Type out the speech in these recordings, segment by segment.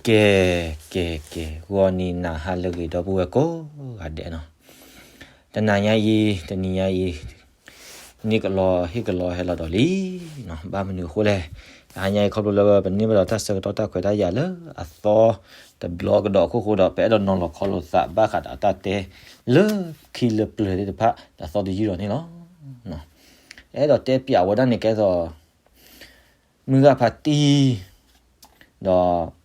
ကဲ, ကဲ, ကဲ, ဂီၤနံၤနၤဟါလၢအဂ့ၤ ဒီပုၢ်ဝဲၢ်ကိးဂၤဒဲးနီၤ, တနၤညါအံၤ တနံၤညါအံၤ န့ၢ်ကလီဟ့ၣ်ကလီဟဲလီၤဒီးလံနီၤ, ဘၣ်မနုၤအဃိလဲၣ်, တဟါညါအံၤခီဖျိလၢပန့ၢ်ဘၣ်ဒီးတၢ်ဆၢကတီၢ်တၢ်ခွဲးတၢ်ယာ်လၢအသီတဘျီကဒီးအခိၣ်ဃိဒီး ပအဲၣ်ဒိးနီၤလီၤခီလိာ်သးဘၣ်ဃးဒီးတၢ်တဲ လၢခံလၢပျၢၤသ့ၣ်တဖၣ် ဒီးသီတယုၢ်ဒီးန့ၣ်လီၤ. အဲၣ်ဒိးတဲပၠးဝဲဒၣ်န့ၣ်ကဲသိး မုၢ်ဂၢ်ဖါတံၢ် ဒီး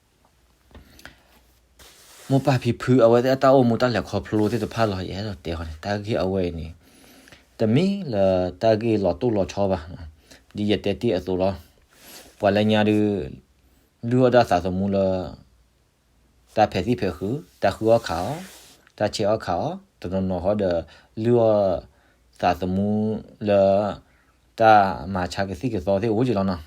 မိၢ်ပၢ်ဖံဖု အဝဲသ့ၣ်အတၢ်အိၣ်မူတၢ်လဲၤခီဖျိသ့ၣ်တဖၣ်လီၤ. ယအဲၣ်ဒိးတဲဃီန့ၣ် တၢ်ဂ့ၢ်အဝဲအံၤန့ၣ် တမ့ၢ်လၢတၢ်ဂ့ၢ်လီၤတိၢ်လီၤဆီဘၣ်, ဒ်ယတဲတ့ၢ်အသိးလီၤ. ပှၤလၢညါဒုး လုၢ်အီၣ်ဒၣ်သးသမူလၢ တၢ်ဖဲးသံၣ်ဖဲးဃုာ်, တၢ်ဃုအီၣ်ခးအီၣ်, တၢ်ဆဲးအီၣ်ခးအီၣ်, တနီၤနီၤဃီဒီး လုၢ်အီၣ်သးသမူလၢ တၢ်မၤဆါကသံၣ်ကသီသ့ၣ်အိၣ်က့ၤလီၤနီၤ.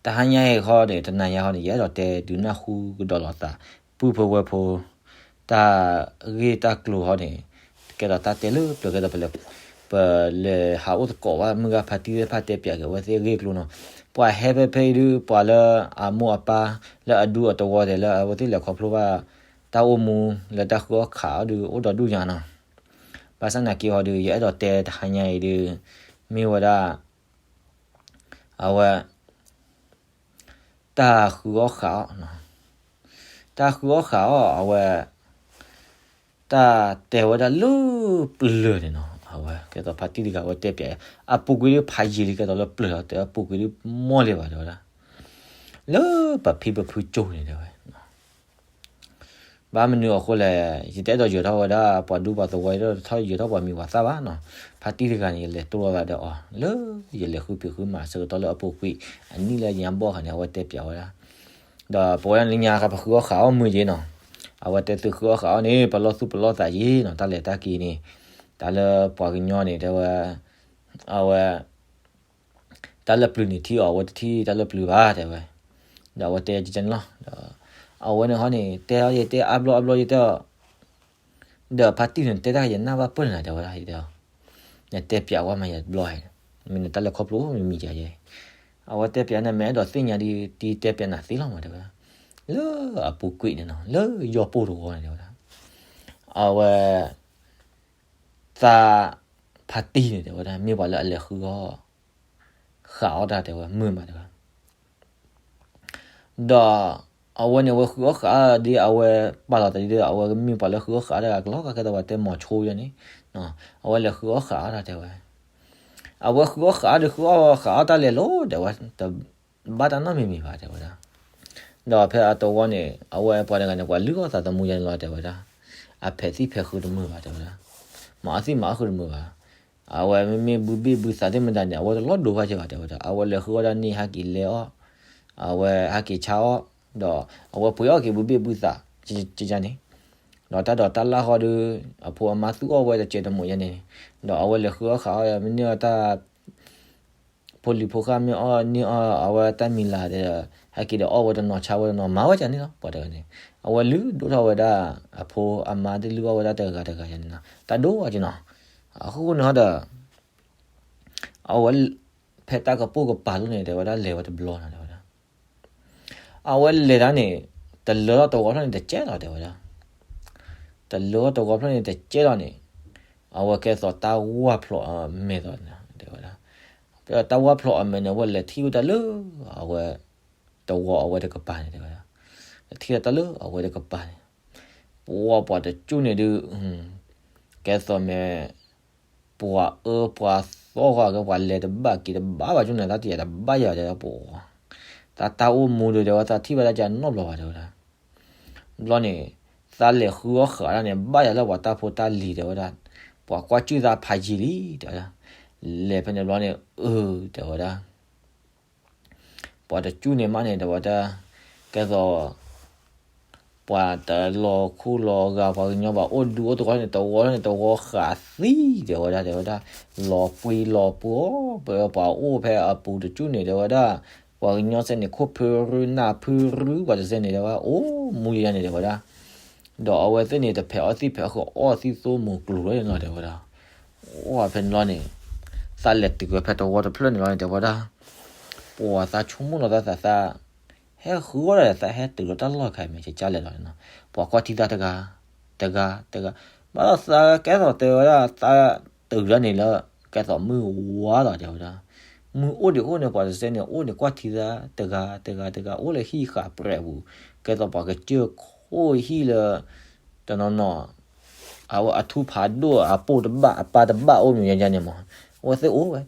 တဟါညါအံၤဃီဒီး တနၤညါဃီန့ၣ် ယအဲၣ်ဒိးတဲဒုးနၢ်ဟူကဒီးလိာ်သး ပုၢ်ဖိဝဲၢ်ဖိ တၢ်ဂ့ၢ်တၢ်ကျိၤဃီန့ၣ် ကဲဒီးတၢ်တဲလၢပျၢၤကဲဒီး ပလဲၤ ပလဲၤဟးအိၣ်သကိးဘၣ်မုၢ်ဂၢ်ဖါတံၢ်သ့ၣ်တဖၣ်တဲပၠးက့ၤအဝဲသ့ၣ်အဂ့ၢ်အကျိၤနီၤ. ပှၤဟဲဖဲဖဲအံၤဒုး ပှၤလၢအမိၢ်အပၢ် လၢအဒူအတဝီဒဲးလၢအဝဲသ့ၣ်လဲၤခီဖျိဘၣ် တၢ်အိၣ်မူလၢတၢ်ဃုအီၣ်ခးအီၣ်ဒုး အိၣ်ဒီးဒူၣ်ညါနီၤ. ဘၣ်ဆၣ်နာ်က့ဃီဒုး ယအဲၣ်ဒိးတဲတဟါညါအံၤဒုး မ့ၢ်ဝဲဒၣ် အဝဲ တၢ်ဃုအီၣ်ဃးအီၣ်, တၢ်ဃုအီၣ်ဃးအီၣ် အဝဲ တၢ်တဲဝဲဒၣ်လၢပျၢၤန့ၣ်နီၤ. အဝဲကဲသိးဖါတံၢ်တဂၤ အဝဲတဲပၠး အပူၤကွံာ်ဒုးဖးယံာ်လံ ကဲသိးလၢပျၢၤလီၤ တဲအပူၤကွံာ်ဒုးမီၢ်လံဘၣ် တဲဝဲဒၣ် လၢပဖံပဖုကၠိန့ၣ် တဲဝဲ ဘၣ်မနုၤအဃိလဲၣ်, ယတအဲၣ်ဒိးယၢၤထီၣ်ဝဲဒၣ် ပှၤဒူပှၤသဝီ ယတအဲၣ်ဒိးထီၣ်ယၢၤထီၣ်ပှၤမံၤပှၤသၣ်ဘၣ်နီၤ. ဖါတံၢ်တဂၤန့ၣ် ယလဲၤတိၢ်လိာ်သးဒီးအီၤ လၢယလဲၤဃုဖံးဃုမၤဆၢကတီၢ်လၢအပူၤကွံာ် အနံၣ်လၢညါဘီၣ်ဃာ်န့ၣ် အဝဲတဲပၠးဝဲဒၣ် ဒီးပဝဲဒၣ်လၢညါခါ ပဃုအီၣ်ဃးအီၣ်မုာ်က့ၤနီၤ. အဝဲတဲသုဃုအီၣ်ဃးအီၣ်န့ၣ် ပလီၢ်သူၣ်ပလီၢ်သးက့ၤနီၤ, တၢ်လဲၤတၢ်က့ၤန့ၣ် တၢ်လၢပှၤကညီန့ၣ် တဲဝဲ အဝဲ တၢ်လၢပျုၤန့ၣ်ထံၣ်အီၤ အဝဲတထံၣ်တၢ်လၢပျုၤဘၣ် တဲဝဲ. ဒီးအဝဲတဲယကန့ၣ်လီၤ. ဒီးအဝဲန့ၣ်ဟီန့ၣ် တဲအီၤယတဲအါဘျီအါဘျီယတဲအီၤ ဒီးဖါတံၢ်န့ၣ် တဲတၢ်ယနၢ်ဘၣ်ပၢၢ်န့ၣ် တဲဝဲဒၣ် ယတဲအီၤ နတဲပၠးဝဲမးယတဘျီဟဲ မ့ၢ်နတၢ်လဲၤခီဖျိမံၤမံၤယဲ အဝဲတဲပၠးန့ၣ် မ့ၢ်အဲၣ်ဒိးသ့ၣ်ညါဒ်တံၤတဲပၠးနၤသ့လီၤမး တဲဝဲဒၣ် လၢအပူၤကွံာ်န့ၣ်နီၤ လၢယီၢ်ပိၢ်တဝီန့ၣ် တဲဝဲဒၣ် အဝဲ သးဖါတံၢ်န့ၣ် တဲဝဲဒၣ် မ့ၢ်ပှၤလၢအလဲၤဃုအီၣ် ဃးအီၣ်တၢ် တဲဝဲ မုာ်မး တဲဝဲ ဒီးအဝဲန့ၣ် အဝဲဃုအီၣ်ဃးအီၣ်ဒ်အဝဲပာ်လီၤသးဒ်ဒီး အဝဲမ့ၢ်ပှၤလၢဃုအီၣ်ဃးအီၣ်တဂၤကလီၤ ကဲသိးပှၤတဲမိၤဆိယဲန့ၣ် အဝဲလဲၤဃုအီၣ်ဃးအီၣ်တၢ် တဲဝဲ အဝဲဃုအီၣ်ဃးအီၣ်ဒီး ဃုအီၣ်ဃးအီၣ်တၢ်လဲၤလီၤ တဲဝဲ တဘၣ်တၢ်နီတမံၤမံၤဘၣ် တဲဝဲဒၣ် ဒီးဖဲအတဝီန့ၣ် အဝဲပှၤတဂၤန့ၣ် ပှၤလုၢ်အီၣ်သးသမူယဲန့ၣ်လီၤ တဲဝဲဒၣ် အဖဲးသံၣ်ဖဲးဃုတမုာ်ဘၣ် တဲဝဲဒၣ် မၤအီၣ်သံၣ်မၤအီၣ်ဃုတမုာ်ဘၣ် အဝဲမ့မ့ၢ်ဘုဘ့ၣ်ဘုသးသ့ၣ်မတၤန့ၣ် အဝဲတလီၤဒိဘၣ်က့ၤဘၣ် တဲဝဲဒၣ် အဝဲလဲၤဃုအီၣ်ဒၣ်န့ၣ် ဟဲက့ၤလဲၤအီၣ် အဝဲဟဲက့ၤဆါအီၣ် ဒီးအဝဲပှ့ၤအီၣ်က့ၤဘုဘ့ၣ်ဘုသး ကန့ၣ် ဒီးတၢ်ဒိးတၢ်လၢ်ဃီဒီး အဖိအမါသူၣ်အီၣ်ဝဲတစဲးတမိာ်ယဲန့ၣ် ဒီးအဝဲလဲၤဃုအီၣ်ဃးအီၣ် မ့ၢ်န့ၢ်အီၣ်တၢ် ဖိလံၤဖိဃၣ်မ့ၢ်အီၣ်န့ၢ်အီၣ် အဝဲတၢ်မံၤလၤဒီး ဟဲက့ၤဒီးအီၣ်ဝဲတနီၤဆါဝဲတနီၤ မၤဝဲဒ်န့ၣ်လီၤ ပှၤတဂၤန့ၣ် အဝဲလုၢ်ဒိၣ်ထီၣ်ဝဲဒၣ် အဖိအမါသ့ၣ်လုၢ်အီၣ်ဝဲဒၣ်တဂၤတဂၤယဲန့ၣ်နီၤ တၢ်ဒိၣ်ဝဲက့ၤနီၤ အဃိန့ၣ်ဟီဒီး အဝဲ ဖဲတၢ်ကပိာ်ကပၤလိၤန့ၣ် တဲဝဲဒၣ် လဲၤဝဲတဘျီနီၤ တဲဝဲဒၣ် အဝဲလဲၤတၢ်န့ၣ် တလၢထီၣ်တဝီဖျၢၣ်န့ၣ်တကဲလီၤ တဲဝဲဒၣ် တလၢထီၣ်တဝီဖျၢၣ်န့ၣ်တကဲလီၤန့ၣ် အဝဲကဲသိးတၢ်ဝၢ်ဖျိးအမဲာ်သိးန့ၣ် တဲဝဲဒၣ် တၢ်ဝၢ်ဖျိးအမဲာ်န့ၣ် အဝဲလဲၤထံၣ်ဝဲတၢ်လၢ အဝဲ တဝီအဝဲတကပၤန့ၣ် တဲဝဲဒၣ် လဲၤထံၣ်ဝဲတၢ်လၢအဝဲတကပၤန့ၣ် ပှၤပှၤတကၠူၣ်န့ၣ်ဒုး ကဲသိးမ့ၢ် ပှၤအၢပှၤသီဃီက့ၤ ပှၤလဲၤတဘၣ်က့ၤတဘၣ်ဘၣ်ကၠူၣ်န့ၣ် တၢ်တယာ်တဘၣ်ယၤဒီးပှၤ တၢ်တၢ်အိၣ်မူဒီး တဲဝဲ တၢ်ထံၣ်ဘၣ်တၢ်ကနီတဘျီဘၣ် တဲဝဲဒၣ် ဘျီန့ၣ် သးလဲၤဃုအီၣ်ဃးတၢ်န့ၣ် ဘၣ်ယၤလၢပှၤတၢ်ဖိတၢ်လံၤ တဲဝဲဒၣ် ပှၤကွၢ်ကၠူၣ်သးဖးယံာ်လံ တဲဝဲဒၣ် လဲၤဖဲန့ၣ်ဘျီန့ၣ် အၢ တဲဝဲဒၣ် ပှၤတကၠူၣ်န့ၣ်မးန့ၣ် တဲဝဲဒၣ် ကဲသိး ပှၤတလီၤခူၣ်လီၤဂာ် ပှၤကညီဘၣ်အိၣ်ဒူအိၣ်သဝီန့ၣ် တဝီန့ၣ် တဝီဃးသံ တဲဝဲဒၣ် တဲဝဲဒၣ် လီၤပှံၤလီၤပှီၤ ပှၤအိၣ်ဖဲအပူၤတကၠူၣ်န့ၣ် တဲဝဲဒၣ် ပှၤကညီစဲန့ၣ် ခိၣ်ဖုရူနၢ်ဖုရူ ပှၤတစဲန့ၣ် တဲဝဲ အိၣ်မူယဲန့ၣ် တဲဝဲဒၣ် ဒီးအဝဲသ့ၣ်န့ၣ် တဖဲးအီၣ်သံၣ်ဖဲးဃုာ် အီၣ်သံၣ်သိမုၢ်ကျိၤလီၤန့ၣ်လီၤ တဲဝဲဒၣ် အိၣ်ဖဲန့ၣ်လီၤန့ၣ် သးလဲၤတုၤဝဲဖဲတဝီတဖျၢၣ်န့ၣ်လီၤန့ၣ် တဲဝဲဒၣ် ပှၤသးဆိကမိၣ်လီၤသးသး ဟဲဃုအီၣ်ဒီးသးဟဲတုၤလီၤတၢ်လီၢ်ခါမ့ၢ်ကကၢ်လဲၣ်လီၤနီၤ, ပှၤကွၢ်ထံသးတဂၤ, တဂၤ, တဂၤ, ဘၣ်ဒီးသးကဲသိးတဲဝဲဒၣ်သးတုၤလၢန့ၣ်လၢ ကဲသိးမုၢ်ဝါလီၤတဲဝဲဒၣ်, မုၢ်အိၣ်ဒံးအိၣ်န့ၣ် ပှၤတစဲန့ၣ် အိၣ်န့ၣ်ကွၢ်ထံသးတဂၤ တဂၤ တဂၤ အိၣ်လၢဟံၣ်ဃးပြဲးပူၤ, ကဲသိးပှၤကစၢၢ်ခိၣ်ဟံၣ်လၢ တနီၤနီၤ အဝဲအထူဖးဒိၣ် အပိၢ်တဘၣ် အပၢ်တဘၣ်အိၣ်မ့ၢ်ညါန့ၣ်မး, အဝဲသ့ၣ်အိၣ်ဝဲ,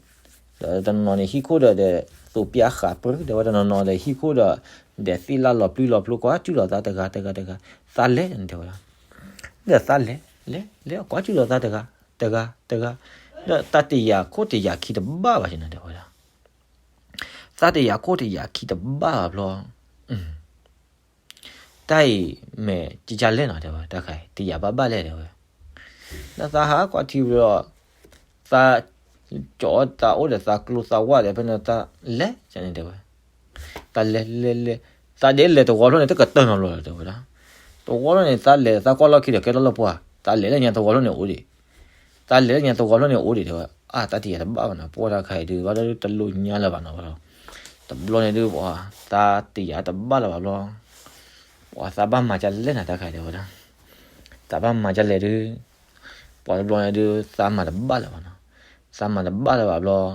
ဒီးတနီၤနီၤန့ၣ် ဟံၣ်ခိၣ်ဒီး ဒီးသိးပျၢ်ဃးပြဲး ဒီးဝဲတနီၤနီၤဒီးဟံၣ်ခိၣ်ဒီး ဒဲးသ့ၣ်လၢလီၤပျံၤလီၤဖျိ ကွၢ်စူၣ်လီၤသးတဂၤ တဂၤ တဂၤ, သးလဲၤန့ၣ်တဲဝဲဒၣ်, ဒီးသးလဲၤ လဲၤ လဲၤ ကွၢ်စူၣ်လီၤသးတဂၤ တဂၤ တဂၤ, ဒီးတၢ်တယာ်ခိၣ်တယာ်ခံတဘၣ်ဘၣ်န့ၣ်တဲဝဲဒၣ်, သးတယာ်ခိၣ်တယာ်ခံတဘၣ်ဘၣ်ဘျီ တၢ်အံၤမ့ၢ်ကကၢ်လဲၣ်နီၤတဲဝဲ, တၢ်ခါအံၤ တယာ်ဘၣ်ဘၣ်လဲၣ်တဲဝဲ, ဒီးသးဟးကွၢ်ထံဘျီ သး ကၠီသးအိၣ်ဒီးသးကျိသးဝၢ်ဒီး ဖဲန့ၣ်သးလဲၤန့ၣ်တဲဝဲ, သးလဲၤ လဲၤ လဲၤ သးဒ်လဲၤတဝီဖျိန့ၣ် တကတၢၢ်နီတဘျီလီၤတဲဝဲဒၣ်, တဝီဖျိန့ၣ် သးလဲၤသးကွၢ်လီၢ်ခံဒီး ကဲထီၣ်လၢပှၢ် သးလဲၤလၢညါတဝီဖျိန့ၣ်အိၣ်ဒံး, သးလဲၤလၢညါတဝီဖျိန့ၣ်အိၣ်ဒံးတဲဝဲ, အါ တၢ်တယာ်တဘၣ်ဘၣ်နီၤ ပှၢ်တၢ်ခါအံၤဒုး ဘၣ်ဒီးတလိၣ်ညါလၢၤဘၣ်နီၤ, တဘျီန့ၣ်ဒုး ပှၤသးတယာ်တဘၣ်လၢၤဘၣ်ဘျီ ပှၤသးဘၣ်မၤကလဲၣ်နၤတၢ်ခါအံၤတဲဝဲဒၣ်, သးဘၣ်မၤကလဲၣ်ဒုး ပှၤတဘျီန့ၣ်ဒုး သးမၤတဘၣ်လၢၤဘၣ်နီၤ, သးမၤတဘၣ်လၢၤဘၣ်ဘျီ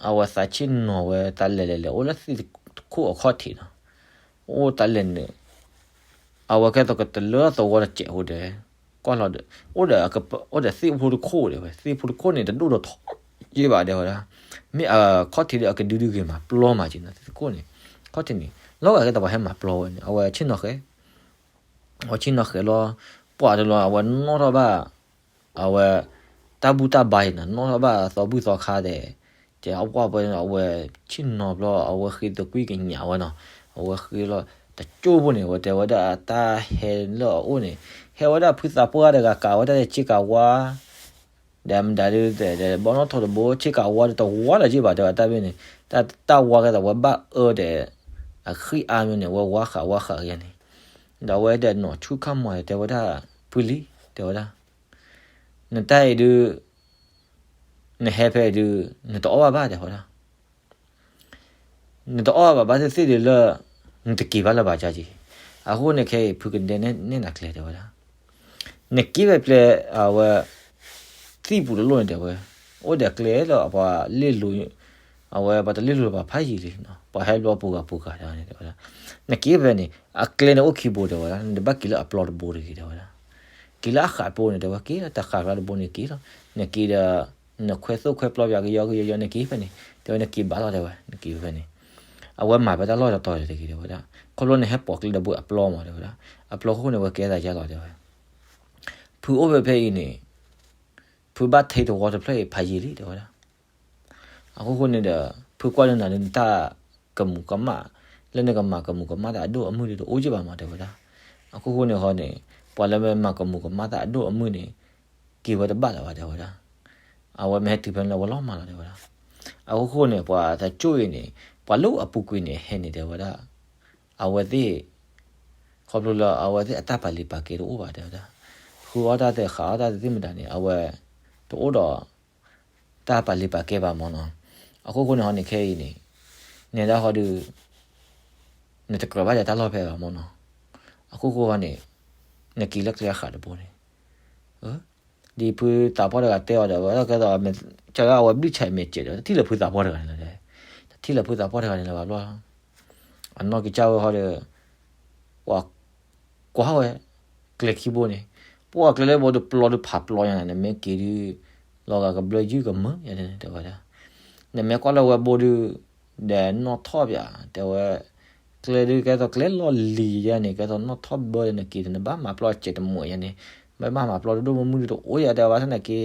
အဝဲသးဆ့ၣ်နီၤဝဲ သးလဲၤလဲၤလဲၤအိၣ်လၢသ့ၣ်တခိၣ်အခီၣ်ထံးနီၤ, အိၣ်သးလဲၤန့ၣ် အဝဲကဲသိးကတလၢသဝီတစဲးဖိဒီး ကွၢ်လီၤဒီး အိၣ်ဒီး အိၣ်ဒီးသ့ၣ်ဖိတခိၣ်ဒီးဝဲ သ့ၣ်ဖိတခိၣ်န့ၣ် တဒိၣ်ဒီးထီယ့ၢ်ဘၣ်တဲဝဲဒၣ်, မ့ၢ်အခီၣ်ထံးဒီးအကဒုဒုဂ့ၤမး ပျီမးက့ၤနီၤ သ့ၣ်တခိၣ်န့ၣ် ခီၣ်ထံးန့ၣ် လီၤဂာ်ကဲသိးပှၤဟဲမၤပျီဝဲန့ၣ် အဝဲဆ့ၣ်နီၤဃဲ အဝဲဆ့ၣ်နီၤဃဲလီၤ, ပှၢ်တလီၤ အဝဲနီၣ်ထီၣ်ဘၣ် အဝဲ တၢ်ဘူၣ်တၢ်ဘါအံၤနီၤ နီၣ်ထီၣ်ဘၣ်သီဘူၣ်သီခါဒီး ကဲအဝဲ အဝဲဆ့ၣ်နီၤဘျီ အဝဲဃ့သကွံၢ်ကညးဝဲနီၤ, အဝဲဃ့လီၤ တကၠိၢ်ဖိန့ၣ် အဝဲတဲဝဲဒၣ်တၢ်ဟဲလၢအအိၣ်န့ၣ် ဟဲဝဲဒၣ်ဖုသးပှၢ်တဂၤ ကးဝဲဒၣ်ဆ့ကၤဝါ ဒီးမတၤဒုး ဒီးဘီနီၣ်ထိးတဘိ ဆ့ကၤဝါဒီးတဝါလၢၤက့ၢ်ဘၣ် တဲဝဲတၢ်ဘ့ၣ်န့ၣ် တၢ်ဝါကဲသိးဝဲဘၣ်အၢဒီး အဃံအါမ့ၢ်န့ၣ် ဝဲဝါဃးဝါဃးကယဲၢ်န့ၣ်, ဒီးဝဲဒီးနီၢ်ဆူၣ်ခၣ်မီၢ်တဲဝဲဒၣ် ဖုလံ တဲဝဲဒၣ် နတၢ်အံၤဒုး နဟဲဖဲအံၤဒုး နတအီၣ်ဘၣ်ဘၣ်တဲဝဲဒၣ် နတအီၣ်ဘၣ်ဘၣ်သ့ၣ်သ့ၣ်ဒုးလၢ နတက့ၤဘၣ်လၢၤဘၣ်ကၢ်က့ၤ, အဃိန့ၣ်ခဲအံၤ ဖုကဒဲနဲၣ်နၤကျဲတဲဝဲဒၣ်, နက့ၤဖဲကျဲ အဝဲ သံၣ်ပူၤတလိၣ်န့ၣ်တဲဝဲ, အိၣ်ဒီးကျဲလၢပှၤလ့ၣ်လိၤ အဝဲပှၤတလ့ၣ်လိၤဘၣ်ဖးယံာ်လံ, ပှၤဟဲဘျီပူၤဂၤပူၤဂၤတဲဝဲန့ၣ်တဲဝဲဒၣ်, နက့ၤဖဲန့ၣ် အကျဲန့ၣ်အိၣ်ခံဘိတဲဝဲဒၣ်, နတဘၣ်က့ၤလၢအပျီတဘိတဂ့ၤတဲဝဲဒၣ်, က့ၤလၢအဃးဘိန့ၣ်တဲဝဲ က့ၤလၢတဃးကျါတဘိန့ၣ်က့ၤလီၤ, နက့ၤဒီး နခွဲသိၣ်ခွဲပျီပၠးကယီကယီယီ နက့ၤဖဲန့ၣ်, တဲဝဲနက့ၤဘၣ်လီၤတဲဝဲ နက့ၤဖဲန့ၣ်, အဝဲမၤဖဲတၢ်လီၢ်တတီၤတဂ့ၤတဲဝဲဒၣ်, ခီဖျိနဟဲပိာ်ကျဲတဘိအပျီမးတဲဝဲဒၣ်, အပျီဃိန့ၣ် ဝဲကဲသးယါလီၤတဲဝဲ ဖုအိၣ်ဖဲဖဲအံၤန့ၣ်, ဖုဘၣ်ထဲတဝီတဖျၢၣ်အံၤဖးယံာ်လံတဲဝဲဒၣ်, အခိၣ်ဃိန့ၣ်ဒီး ဖုကွၢ်လၢနၤဒုး နတၢ်ကမူၤကမၣ်, လၢနကမၤကမူၤကမၣ်တၢ်အဒိၣ်အမုၢ်ဒုးတအိၣ်က့ၢ်ဘၣ်မးတဲဝဲဒၣ်, အခိၣ်ဃိန့ၣ်ဃီန့ၣ်, ပှၤလၢမ့ၢ်မၤကမူၤကမၣ်တၢ်အဒိၣ်အမုၢ်န့ၣ်, က့ၤဝဲတဘၣ်လၢၤဘၣ်တဲဝဲဒၣ်, အဝဲမ့ၢ်ဟဲတုၤဖဲန့ၣ်လၢဝဲလီၤမးလီၤတဲဝဲဒၣ်, အခိၣ်ဃိန့ၣ် ပှၤသးကၠိၣ်အံၤန့ၣ်, ပှၤလၢအပူၤကွံာ်န့ၣ် ဟဲန့ၣ်တဲဝဲဒၣ်, အဝဲသ့ၣ် ခီဖျိလၢအဝဲသ့ၣ်အတၢ်ပာ်လံၤပာ်ကဲတအိၣ်ဘၣ်တဲဝဲဒၣ်, ဃုအီၣ်တၢ်သဲးဃးအီၣ်တၢ်သဲးသ့ၣ်မတၤန့ၣ် အဝဲ တအိၣ်ဒီး တၢ်ပာ်လံၤပာ်ကဲဘၣ်မးနီၤ, အခိၣ်ဃိန့ၣ်ဟီန့ၣ်ခဲအံၤန့ၣ်, နဲဒၣ်ဃီဒုး, နတကြၢးဘၣ်ဒီးတၢ်လီၢ်ဖဲဘၣ်မးနီၤ, အခိၣ်ဃိဟီန့ၣ်, နက့ၤလၢကျဲဃးတဘိန့ၣ် ဒ်ဖုသးပှၢ်တဂၤတဲအီၤဒီး ဝဲဒၣ်ကဲသိး ကၢအဝဲဘျုးဆဲးမဲာ်စဲးဒီး တထံၣ်လၢဖုသးပှၢ်တဂၤန့ၣ်လီၤ, တထံၣ်လၢဖုသးပှၢ်တဂၤန့ၣ်လၢၤဘၣ်ဘျီ, အနီၢ်ကစၢ်ဝဲဟီဒီး ပှၤကွၢ်ဝဲ ကျဲခံဘိန့ၣ်, ပှၤကျဲလၢဘိဒီးပျီဒုးဖးပျီညါန့ၣ် နမ့ၢ်က့ၤဒုး လီၤဂာ်ကဘျၢယုၢ်ကမၢယါန့ၣ်တဲဝဲဒၣ်, နမ့ၢ်ကွၢ်လၢဝဲဘိဒုး ဒီးနီၣ်ထီၣ်ပၠး တဲဝဲ, ကျဲဒုးကဲသိးကျဲလီၢ်လံၤယါန့ၣ် ကဲသိးနီၣ်ထီၣ်ဘၢဒီး နက့ၤဒီးနဘၣ်မၤပျီစဲးတမှဲးယါန့ၣ်, ဘၣ်မၤပျီဒိၣ်ဒိၣ်မုၢ်မုၢ်ဒုးတအိၣ်ယါတဲဝဲ ဘၣ်ဆၣ်သနာ်က့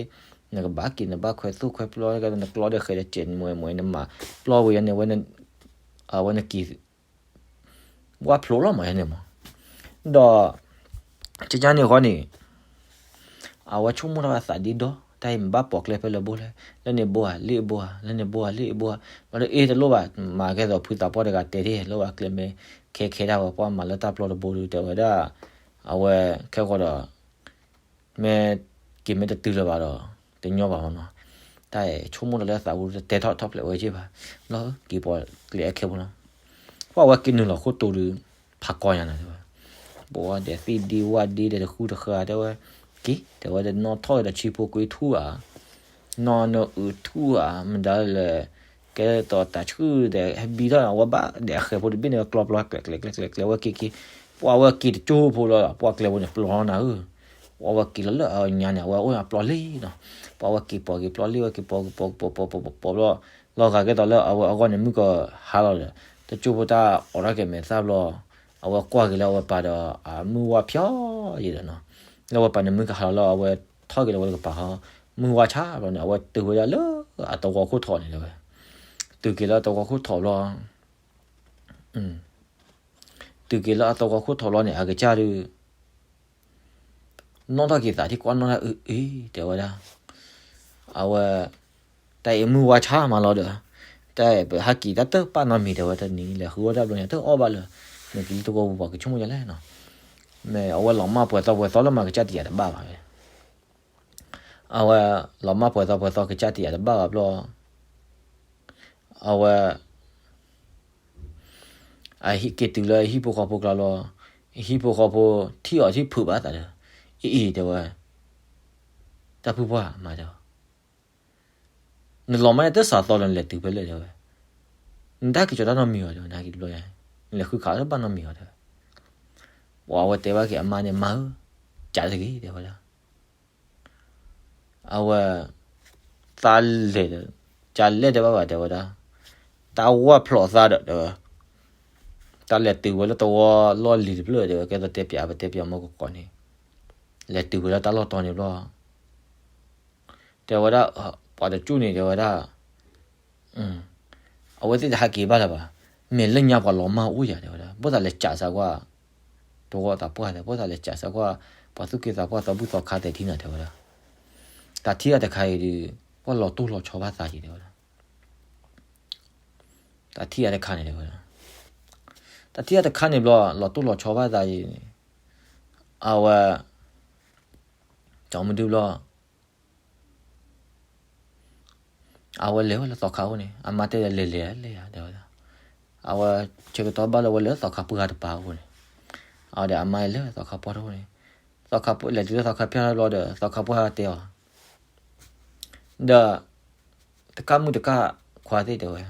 နကဘၣ်က့ၤနဘၣ်ခွဲသိၣ်ခွဲပျီ ကဲသိးနကျီဒီးဃဲးဒီးစဲးတမှဲးမှဲး နမၤပျီဝဲယါန့ၣ် အဝဲနက့ၤ ဝၣ်ဖျိးလီၤမးယါန့ၣ်မး, ဒီး ကကန့ၣ်ဃီန့ၣ် အဝဲဆိကမိၣ်ထီၣ်ဝဲသးဒ့ဒီ တၢ်အံၤမ့ၢ်ဘၣ်ပိာ်ကျဲဖဲလဲၣ်ဘိလဲၣ်, လၢန့ၣ်ဘိဧါ လၢအဘိဧါ လၢန့ၣ်ဘိဧါ လၢအဘိဧါ, ဘျီဒီးအ့ၣ်တလိၣ်ဘၣ် မၤကဲသိးဖုသးပှၢ်တဂၤတဲဒၣ် လၢဝဲကျဲမ့ၢ်ခဲခဲဒၣ်ဝဲ ပှၤမၤလၢတၢ်ပျီတဘိဒုး တဲဝဲဒၣ် အဝဲခဲဃီဒီး မ့ၢ်က့ၤမ့ၢ်တတုၤလၢၤဘၣ်ဒီး တညီဘၣ်မးနီၤ, တၢ်အံၤဆိကမိၣ်တၢ်လၢသးပူၤ တတဲထီၣ်ထီၣ်ဖျဲးဝဲက့ၢ်ဘၣ်, လီၤက့ၤပိာ်ကျဲအခဲဖိလီၤ, ပှၢ်ဝဲက့ၤနုာ်လီၤခိၣ်တိၤဒီး ဖးကီညါနၤတဲဝဲ, ဘိးဒဲးသ့ၣ်ဒ့ဝၣ်ဒ့ဒီးတဃုတဃၢတဲဝဲ, က့ၤတဲဝဲဒီး နီၣ်ထီၣ်ဒီးဆံဖိကွ့ထူၣ်ဧါ, နီၣ်နအုးထူၣ်ဧါ, မတၤလဲၣ်, ကဲသိးတၢ်ဆှုၣ်ဒီးဟဲဘံထီၣ် အဝဲဘၣ်ဒီးအဃဲၤဖိတဘ့ၣ်န့ၣ် ကျီပျီကျဲၤကျဲၤကျဲၤကျဲၤဝဲက့ၤက့ၤ, ပှၢ်ဝဲက့ၤတကၠိဖိလီၤ ပှၢ်ကျဲၤဖိန့ၣ် ပျီနၤဧၢ, ပှၢ်ဝဲက့ၤလီၤလၢအညါန့ၣ် အဝဲအိၣ်ပျီလ့နီၤ, ပှၢ်ဝဲက့ၤပိာ်က့ၤပျီလ့ဝဲက့ၤပိာ်က့ၤပိာ်က့ၤပိာ်ပိာ်ပိာ်ပိာ်ပျီ, လီၤဂာ်ကဲသိးလၢအဝဲအဂီၢ်န့ၣ် မုၢ်ကဟါလီၤဒီး တကၠိဖိတၢ်အိးထီၣ်က့ၤမဲာ်သၣ်ဘျီ, အဝဲကွၢ်က့ၤလၢအဝဲပၢ်ဒီး အမုၢ်ဝါဖျီယံၤဒီးနီၤ, လၢအဝဲပၢ်န့ၣ်မုၢ်ကဟါလီၤလၢအဝဲထီၣ်က့ၤလၢအဝဲတကပၤဟီ, မုၢ်ဝါဆါဘျီန့ၣ် အဝဲတုၤဝဲဒၣ်လၢအသဝီခိၣ်ထိးန့ၣ်တဲဝဲ, တုၤက့ၤလၢအသဝီခိၣ်ထိးဘျီ, တုၤက့ၤလၢအသဝီခိၣ်ထိးဘျီန့ၣ် အကစၢ်ဒုး နီၣ်ထီၣ်က့ၤသးထံၣ်ကွၢ်နီၣ်တၢ်အုအ့ တဲဝဲဒၣ်, အဝဲ, တၢ်အံၤမုၢ်ဝါဆါမးလီၤဒီး, တၢ်အံၤပဟဲက့ၤတၢ်တပာ်နီတမံၤ တဲဝဲတနံၤ လဲၤဃုအီၣ်တၢ်ဘျီညါတအီၣ်ဘၣ်လၢၤ, နက့ၤလၢသဝီပူၤပှၤကဆိကမိၣ်ဒ်လဲၣ်နီၤ, မ့ၢ်အဝဲလီၤမၢ်ပှဲၤသီပှဲၤသီလၢမၤကစၢ်တယာ်တဘၣ်ဘၣ်ဝဲ အဝဲလီၤမၢ်ပှဲၤသီပှဲၤသီကစၢ်တယာ်တဘၣ်ဘၣ်ဘျီ, အဝဲ အဟံၣ်က့ၤတုၤလၢဟံၣ်ဖိဃီဖိကျါလီၤ, ဟံၣ်ဖိဃီဖိထံၣ်အီၤထံၣ်ဖုးဘၣ်သးဒီး, အ့ၣ်အ့ၣ်တဲဝဲ, တၢ်ဖုပှၢ်မၤတဲ, နလီၤမၢ်န့ၣ်တစးသီလၢနလဲၤတုၤဖဲလဲၣ်တဲဝဲ, နတၢ်က့ၤကၠီတၢ်နီတမံၤဘၣ်တဲဝဲ နဟဲက့ၤတဘျီညါ, နလဲၤဃုခးအီၣ်တၢ်ဘၣ်နီတမံၤဘၣ်တဲဝဲ, ပှၢ်ဝဲတဲဘၣ်က့ၤအမါန့ၣ် မါဧၢ, ကးတဂ့ၤတဲဝဲဒၣ် အဝဲ, သးလဲၤဒီး, ကလဲၣ်တဲဘၣ်ဘၣ်တဲဝဲဒၣ်, တၢ်ဝၢ်ဖျိးသးဒီးတဲဝဲ, တၢ်လဲၤတုၤဝဲလၢသဝီလီၢ်လံၤတဖျၢၣ်တဲဝဲ ကဲသိးတဲပၠးပတဲပၠးမီၢ်ကကိးန့ၣ်, လဲၤတုၤဝဲလၢတၢ်လီၢ်တီၤန့ၣ်ဘျီ တဲဝဲဒၣ်, ပှၤတကၠိၣ်န့ၣ်တဲဝဲဒၣ်, အဝဲသ့ၣ်တဟဲက့ၤဘၣ်လၢၤဘၣ်, မ့ၢ်လၢညါပှၤလီၤမၢ်အိၣ်ယၤတဲဝဲဒၣ် ဘၣ်သးလဲၤကးစးကွၢ်, တဝီသးပှၢ်တဲ ဘၣ်သးလဲၤကးစးကွၢ်, ပှၤသူၣ်က့သးပှၢ်သီဘူၣ်သီခါတဲထံနၤတဲဝဲဒၣ်, တၢ်ထံၣ်အတခါအံၤဒီး, ပှၤလီၤတိၢ်လီၤဆီဘၣ်သးယံၤတဲဝဲဒၣ်, တၢ်ထံၣ်အတခါန့ၣ်တဲဝဲဒၣ်, တၢ်ထံၣ်အတခါန့ၣ်ဘျီ လီၤတိၢ်လီၤဆီဘၣ်သးယံၤန့ၣ်, အဝဲ ကမဒုဘျီ အဝဲလဲၤဝဲလၢသီခါအိၣ်န့ၣ် အမါတဲဒီးလဲၤလဲၤလဲၤယၤတဲဝဲဒၣ်, အဝဲဆၢကတီၢ်ဘၣ်လၢဝဲလဲၤသီခါပှၢ်တပၤအိၣ်န့ၣ်, အဝဲဒီးအမါလဲၤသီခါပှၢ်တအိၣ်န့ၣ်, သီခါပှၢ်လဲၤတုၤလၢသီခါပှၢ်ဘျီဒီး သီခါပှၢ်တဲအီၤ ဒီး တကၣ်မုၣ်တကၣ်ခွါသ့ၣ်တဲဝဲ,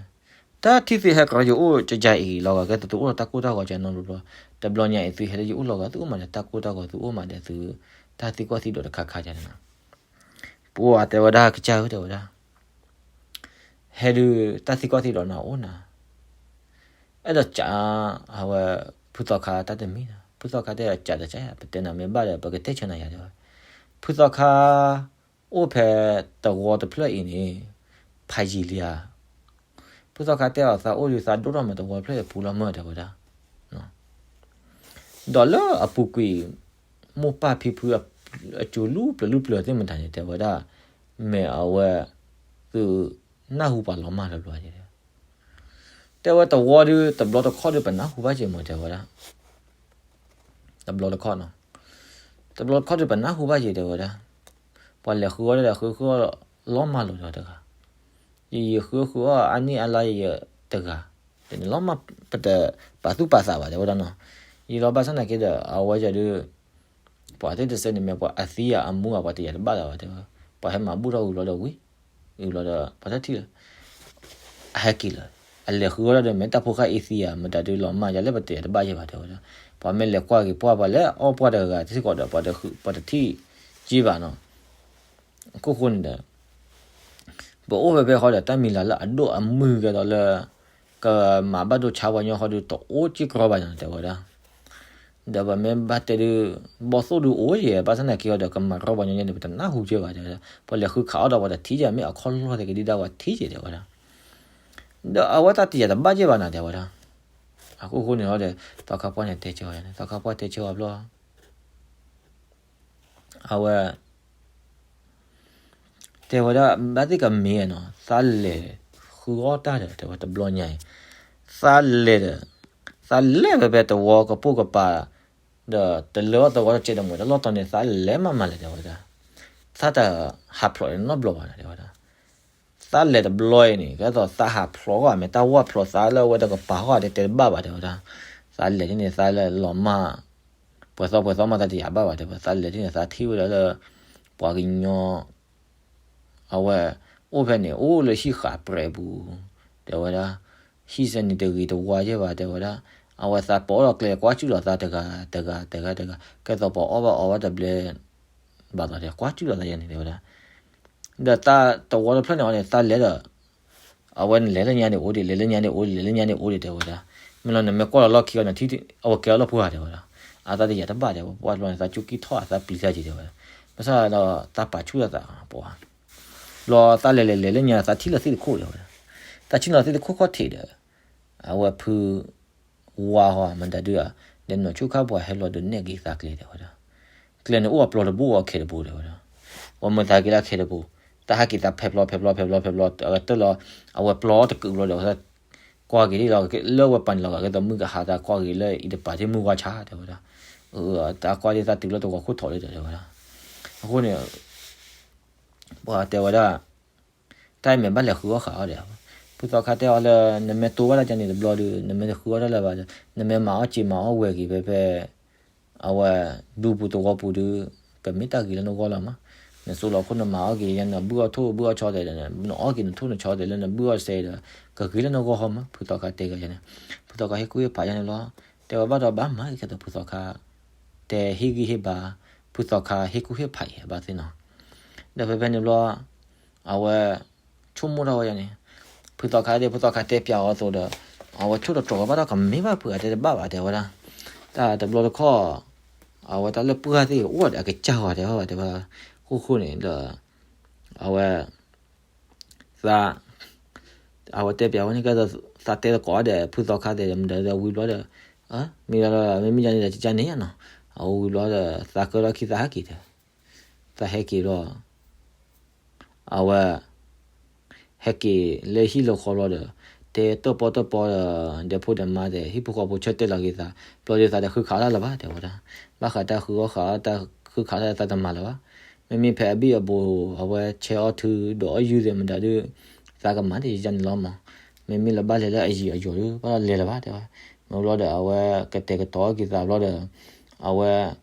တၢ်ထံၣ်သုဟဲကရီယအိၣ်ကယၤအံၤလီၤဂာ်ကဲသုတအိၣ်လီၤတၢ်ကိၢ်တၢ်ဂီၤကနီတဘျီ, တဘျီညါအံၤသုဟဲလၢယအိၣ်လီၤဂာ်သုအိၣ်မးဒီး တၢ်ကိၢ်တၢ်ဂီၤသုအိၣ်မးဒီးသု, တၢ်သံကွၢ်သံဒိးတခါခါန့ၣ်, ပှၤတဲဝဲဒၣ်ကစၢ်ဧၢတဲဝဲဒၣ်, ဟဲဒုးတၢ်သံကွၢ်သံဒိးနၤအိၣ်နၤ အဲၣ်ဒိးကး, အဝဲ, ဖုသီခါတၢ်တမံၤ, ဖုသီခါတဲကးတကး, ပတဲနၤမ့ၢ်ဘၣ်ဒီး ပကတဲဆၢနၤယၤတဲဝဲ, ဖုသီခါ, အိၣ်ဖဲတဝီတဖျၢၣ်အံၤန့ၣ်, ဖးယံာ်လံဧါ, ဖုသီခါတဲအီၤသးအိၣ်ဒုးသးဒိၣ်ထီၣ်မးတဝီတဖျၢၣ်အံၤပူၤလီၤမၢတဲဝဲဒၣ် ဒီးလၢအပူၤကွံာ်, မိၢ်ပၢ်ဖံဖု, အကၠိလူပျၢၤလူပျၢၤသ့ၣ်မတၤန့ၣ် တဲဝဲဒၣ်, မ့ၢ်အဝဲ, သု, နၢ်ဟူပှၤလီၤမၢ်တဘျီ, တဲဝဲတဝီဒုး တဘျီတခီၣ်ဒုးပနၢ်ဟူဘၣ်က့ၤမၢတဲဝဲဒၣ် တဘျီတခီၣ်နီၤ, တဘျီတခီၣ်ဒုးပနၢ်ဟူဘၣ်က့ၤတဲဝဲဒၣ်, ပှၤလဲၤဃုအီၣ်ဒီးဃုဃုအီၣ်, လီၤမၢ်လိာ်ဒီးတဂၤ, ယယဃုဃုအီၣ်အါနံၣ်အါလါယတဂၤ, တန့ၣ်လီၤမၢ်ပတပာ်သူၣ်ပာ်သးဘၣ်တဲဝဲဒၣ်နီၤ, ယလီၤဘၣ်ဆၣ်နာ်က့ဒီး အဝဲယၤဒုး ပှၤသ့ၣ်တစဲးန့ၣ်မ့ၢ်ပှၤအသံဧါအမူဧါ ပှၤတယာ်တဘၣ်လၢၤဘၣ်တဲဝဲ, ပှၤဟဲမၤဘူၣ်ထီၣ်ဝံၤဘျီဒီးဝံၤ, ဝံၤဘျီဒီး ပှၤတထံၣ်လၢ အဟဲက့ၤလၢ, အလဲၤဃုအီၣ်ဒၣ်ဒီးမ့ၢ်တၢ်ဖိဃၢ်အံၤသံဧါ မတၤဒုးလီၤမၢ်ယၤလၢပတယာ်တဘၣ်ယဲၢ်ဘၣ်တဲဝဲဒၣ်, ပှၤမ့ၢ်လဲၤကွၢ်က့ၤပှၢ်ပှၤလဲၤအီၣ်ပှၢ်တဂၤတစ့ၢ်ကီးဒီး ပှၤတထံၣ်က့ၤဘၣ်နီၤ, အခိၣ်ဃိန့ၣ်ဒီး ပအိၣ်ဖဲဖဲဃီဒီး တၢ်မံၤလၢ်လၢအဒိၣ်အမုၢ်ကဲသိးလၢ ကမၤဘၣ်ဒိဆါပှၤညီဃီဒီး တအိၣ်စ့ၢ်ကီးဘၣ်နီၤတဲဝဲဒၣ်, ဒီးပမ့ၢ်ဘၣ်တဲဒုး ဘီၣ်သိၣ်ဒုးအိၣ်ယဲၢ် ဘၣ်ဆၣ်နာ်က့အီၤဒီး ကမၤရီပှၤညီန့ၣ် ပတနၢ်ဟူကဲဘၣ်တဲဝဲဒၣ်, ပှၤလဲၤဃုခးအီၣ်ဒီးပှၤတထံၣ်ယဲၢ် မ့ၢ်အခီၣ်လီၢ်သကဒံဒၣ်ဝဲထံၣ်ယဲၢ်တဲဝဲဒၣ်, ဒီးအဝဲတၢ်တယာ်တဘၣ်ယဲၢ်ဘၣ်နီၤတဲဝဲဒၣ်, အခိၣ်ဃိန့ၣ်လီၤဒီး သီခါပှၢ်န့ၣ်တဲဆၢအီၤန့ၣ် သီခါပှၢ်တဲဆၢအီၤဘျီ အဝဲ တဲဝဲဒၣ် ဘၣ်သ့ၣ်ကမ့ၢ်နီၤ သးလဲၤဃုအီၣ်တၢ်ဒီး တဲဝဲတဘျီညါအံၤ သးလဲၤဒီး သးလဲၤဖဲဖဲတဝီကပိာ်ကပၤ ဒီးတလၢအီၣ်သဝီတစဲးဒီး မ့ၢ်တလီၢ်တီၤန့ၣ် သးလဲၤမးမးလဲၣ်တဲဝဲဒၣ်, သးတဟးဖျိးနီတဘျီဘၣ်နီၤတဲဝဲဒၣ်, သ သးလဲၤတဘျီအံၤန့ၣ် ကဲသိးသးဟးဖျိးဂီၢ်မ့ၢ် တၢ်ဝၢ်ဖျိးသးလၢအဝဲတကပၤဃီ တဲတဲတဘၣ်ဘၣ် တဲဝဲဒၣ်. သးလဲၤဒ်န့ၣ် သးလၢလီၤမၢ် ပှဲၤသီပှဲၤသီမး သးတယာ်ဘၣ်ဘၣ် တဲဝဲ. သးလဲၤဒ်န့ၣ် သးထံၣ်ဝဲဒၣ်လၢ ပှၤကညီ အဝဲ အိၣ်ဖဲန့ၣ် အိၣ်လၢဟံၣ်ဃးပြဲးပူၤ တဲဝဲဒၣ်. ဟံၣ်စဲန့ၣ်တဂ့ၤတဝါယဲၢ်ဘၣ် တဲဝဲဒၣ်. အဝဲသးပိာ်အီၤဒီးကျဲ ကွၢ်ကၠူၣ်လီၤသးတဂၤတဂၤတဂၤတဂၤ ကဲသိးပှၤအီၣ်ဘၣ်အီဘၣ်တဘျဲ ဘၣ်သီတဲ ကွၢ်ကၠူၣ်လီၤသးယဲန့ၣ် တဲဝဲဒၣ်. ဒီးတၢ်တဝီတဖျၢၣ်န့ၣ်အီၤန့ၣ် သးလဲၤဒီး အဝဲနလဲၤလၢညါန့ၣ်အိၣ်ဒံး လဲၤလၢညါန့ၣ်အိၣ်ဒံး လဲၤလၢညါန့ၣ်အိၣ်ဒံး တဲဝဲဒၣ်. မ့ၢ်လီၤနမ့ၢ်ကွၢ်လီၤလီၢ်ခံအီၤ နထံၣ်အဝဲကဲအီၤလီၢ်ပှၢ် တဲဝဲဒၣ်. အသးတယာ်တဘၣ် တဲဝဲ ပှၢ်တဘျီန့ၣ် သးကၠူကံၢ်ထီၣ် အသးပျံၤသးက့ၤ တဲဝဲဒၣ်. ဘၣ်ဆၣ်ဒီးသးပာ်ဆူၣ်လီၤသးပှၢ် ဘျီသးလဲၤလဲၤလဲၤလၢညါ သးထံၣ်လီၤသ့ၣ်တခိၣ် တဲဝဲဒၣ်. သးထံၣ်လီၤသ့ၣ်တခိၣ်ခီၣ်ထံးဒီး အဝဲဖု ဝါဟီမတၤဒုဧါ, ဒီးနီၢ်ဆူၣ်ခါပှၤဟဲလီၤဒုးနဲၣ်က့ၤသးကျဲ တဲဝဲဒၣ်. ကျဲန့ၣ်အိၣ်အပျီတဘိ အီခဲတဘိ တဲဝဲဒၣ်. ပှၤမၤသးက့ၤလၢအခဲတဘိ, တၢ်ဟဲက့ၤသးဖဲဖျီဖဲဖျီဖဲဖျီဖဲဖျီ အဝဲတၢၢ်လီၤ အဝဲပျီတကုးဘျီဒီး ကွၢ်က့ၤဒ်လီၤ လၢဝဲပာ်န့ၣ်လီၤဂာ်ကဲသိးမုၢ်ကဟါ သးကွၢ်က့ၤလၢအံၤတပၤထံၣ်မုၢ်ဝါဆါ တဲဝဲဒၣ်. တၢ်ကွၢ်ဒ်သးတုၤလၢတဂီၤခိၣ်ထိးလံဒီး တဲဝဲဒၣ်. အဃိန့ၣ် ပှၤတဲဝဲဒၣ် တၢ်အံၤမ့ၢ်ဘၣ်လဲၤဃုအီၣ်ဃာ်အီၤဒီး ဖုသီခါတဲအီၤလၢ နမ့ၢ်တိၢ်ဘၣ်တၢ်ကန့ၣ်တဘျီဒီး နမ့ၢ်တဃုအီၣ်တၢ်လၢၤဘၣ်ဒီး နမ့ၢ်မၤအီၣ်စ့မၤအီၣ်ဝဲၤက့ၤဖဲဖဲ အဝဲ ဒူပူၤသဝီပူၤဒီး ကမ့ၢ်တၢ်ဂ့ၤလၢနဂီၢ်လီၤမး. နစိလီၤခိၣ်နမၤအီၣ်က့ၤယဲ နဘုၣ်အီၣ်ထိၣ်ဘုၣ်အီၣ်ဆီသ့ၣ်ဒီး နအီၣ်က့ၤနထိၣ်နဆီသ့ၣ်လၢနဘုၣ်အီၣ်စဲဒီး ကဂ့ၤလၢနဂီၢ်ဟီမး ဖုသီခါတဲကယဲန့ၣ်. ဖုသီခါဟ့ၣ်ကူၣ်ဟ့ၣ်ဖးယဲန့ၣ်လီၤ. တဲဝဲဘၣ်ဒီးဘၣ်မၤကဲသိးဖုသီခါ တဲဟ့ၣ်ဂံၢ်ဟ့ၣ်ဘါ ဖုသီခါဟ့ၣ်ကူၣ်ဟ့ၣ်ဖးအံၤဘၣ်သ့ၣ်နီၤ. ဒီးဖဲဖဲန့ၣ်ဘျီ အဝဲ ဆိကမိၣ်ထီၣ်ဝဲယဲန့ၣ် ဖုသီခါဒီး ဖုသီခါတဲပျးအီၤအသိးဒီး အဝဲဆိၣ်တတြီၤဝဲဘၣ်ဒီးကမ့ၢ်ဘၣ်ဖုဂၤတဲတဘၣ်ဘၣ် တဲဝဲဒၣ်. တၢ်တဘျီတခီၣ် အဝဲတၢ်လၢပှၢ်သ့ၣ်အိၣ်ဒီးအကစၢ်ဂီၤ တဲဝဲဘၣ် တဲဝဲ. ဃိဃိန့ၣ်ဒီး အဝဲ သး အဝဲတဲပျးဝဲန့ၣ်ကဲသိး သးတဲသကိးဒီး ဖုသီခါသ့ၣ်ဒီး မတၤဒီးဝံၤဘျီဒီး မ့ၢ်လီၤ မ့မ့ၢ်ယၤန့ၣ်ဒီး ကကန့ၣ်နီၤ. အဝံၤဘျီဒီး သးကၢထီၣ်ခံသးဟဲက့ၤဒီး သးဟဲက့ၤဒီး အဝဲ ဟဲက့ၤလၢဟံၣ်လၢဃီဘျီဒီး တဲတၢၣ်ပီၣ်တၢၣ်ပီၣ်ဒီး ဒဲဖိဒဲမါသ့ၣ် ဟံၣ်ဖိဃီဖိဆၢတဲာ်လီၤက့ၤသး ဘျီဒီးသးတဃုခးတၢ်လၢၤဘၣ် တဲဝဲဒၣ်. ဘၣ်ဃးတၢ်ဃုအီၣ်ဃာ် တၢ်ဃုခးတၢ်သးတမၤလၢၤဘၣ်. မ့မ့ၢ်ဖဲအဘံၣ်အဘိ အဝဲဆဲးအီၣ်ထုးဒီးအီၣ်ယုၢ်သ့ၣ် မတၤဒုး သးကမၤတယၤန့ၣ်လီၤမး. မ့မ့ၢ်လၢဘၣ်လဲၤလၢအယံၤအယီၤဒီး ဘၣ်လဲၤလၢၤဘၣ် တဲဝဲ. မ့ၢ်ဘျီဒီး အဝဲကတဲာ်ကတီၤက့ၤသးဘျီဒီး အဝဲ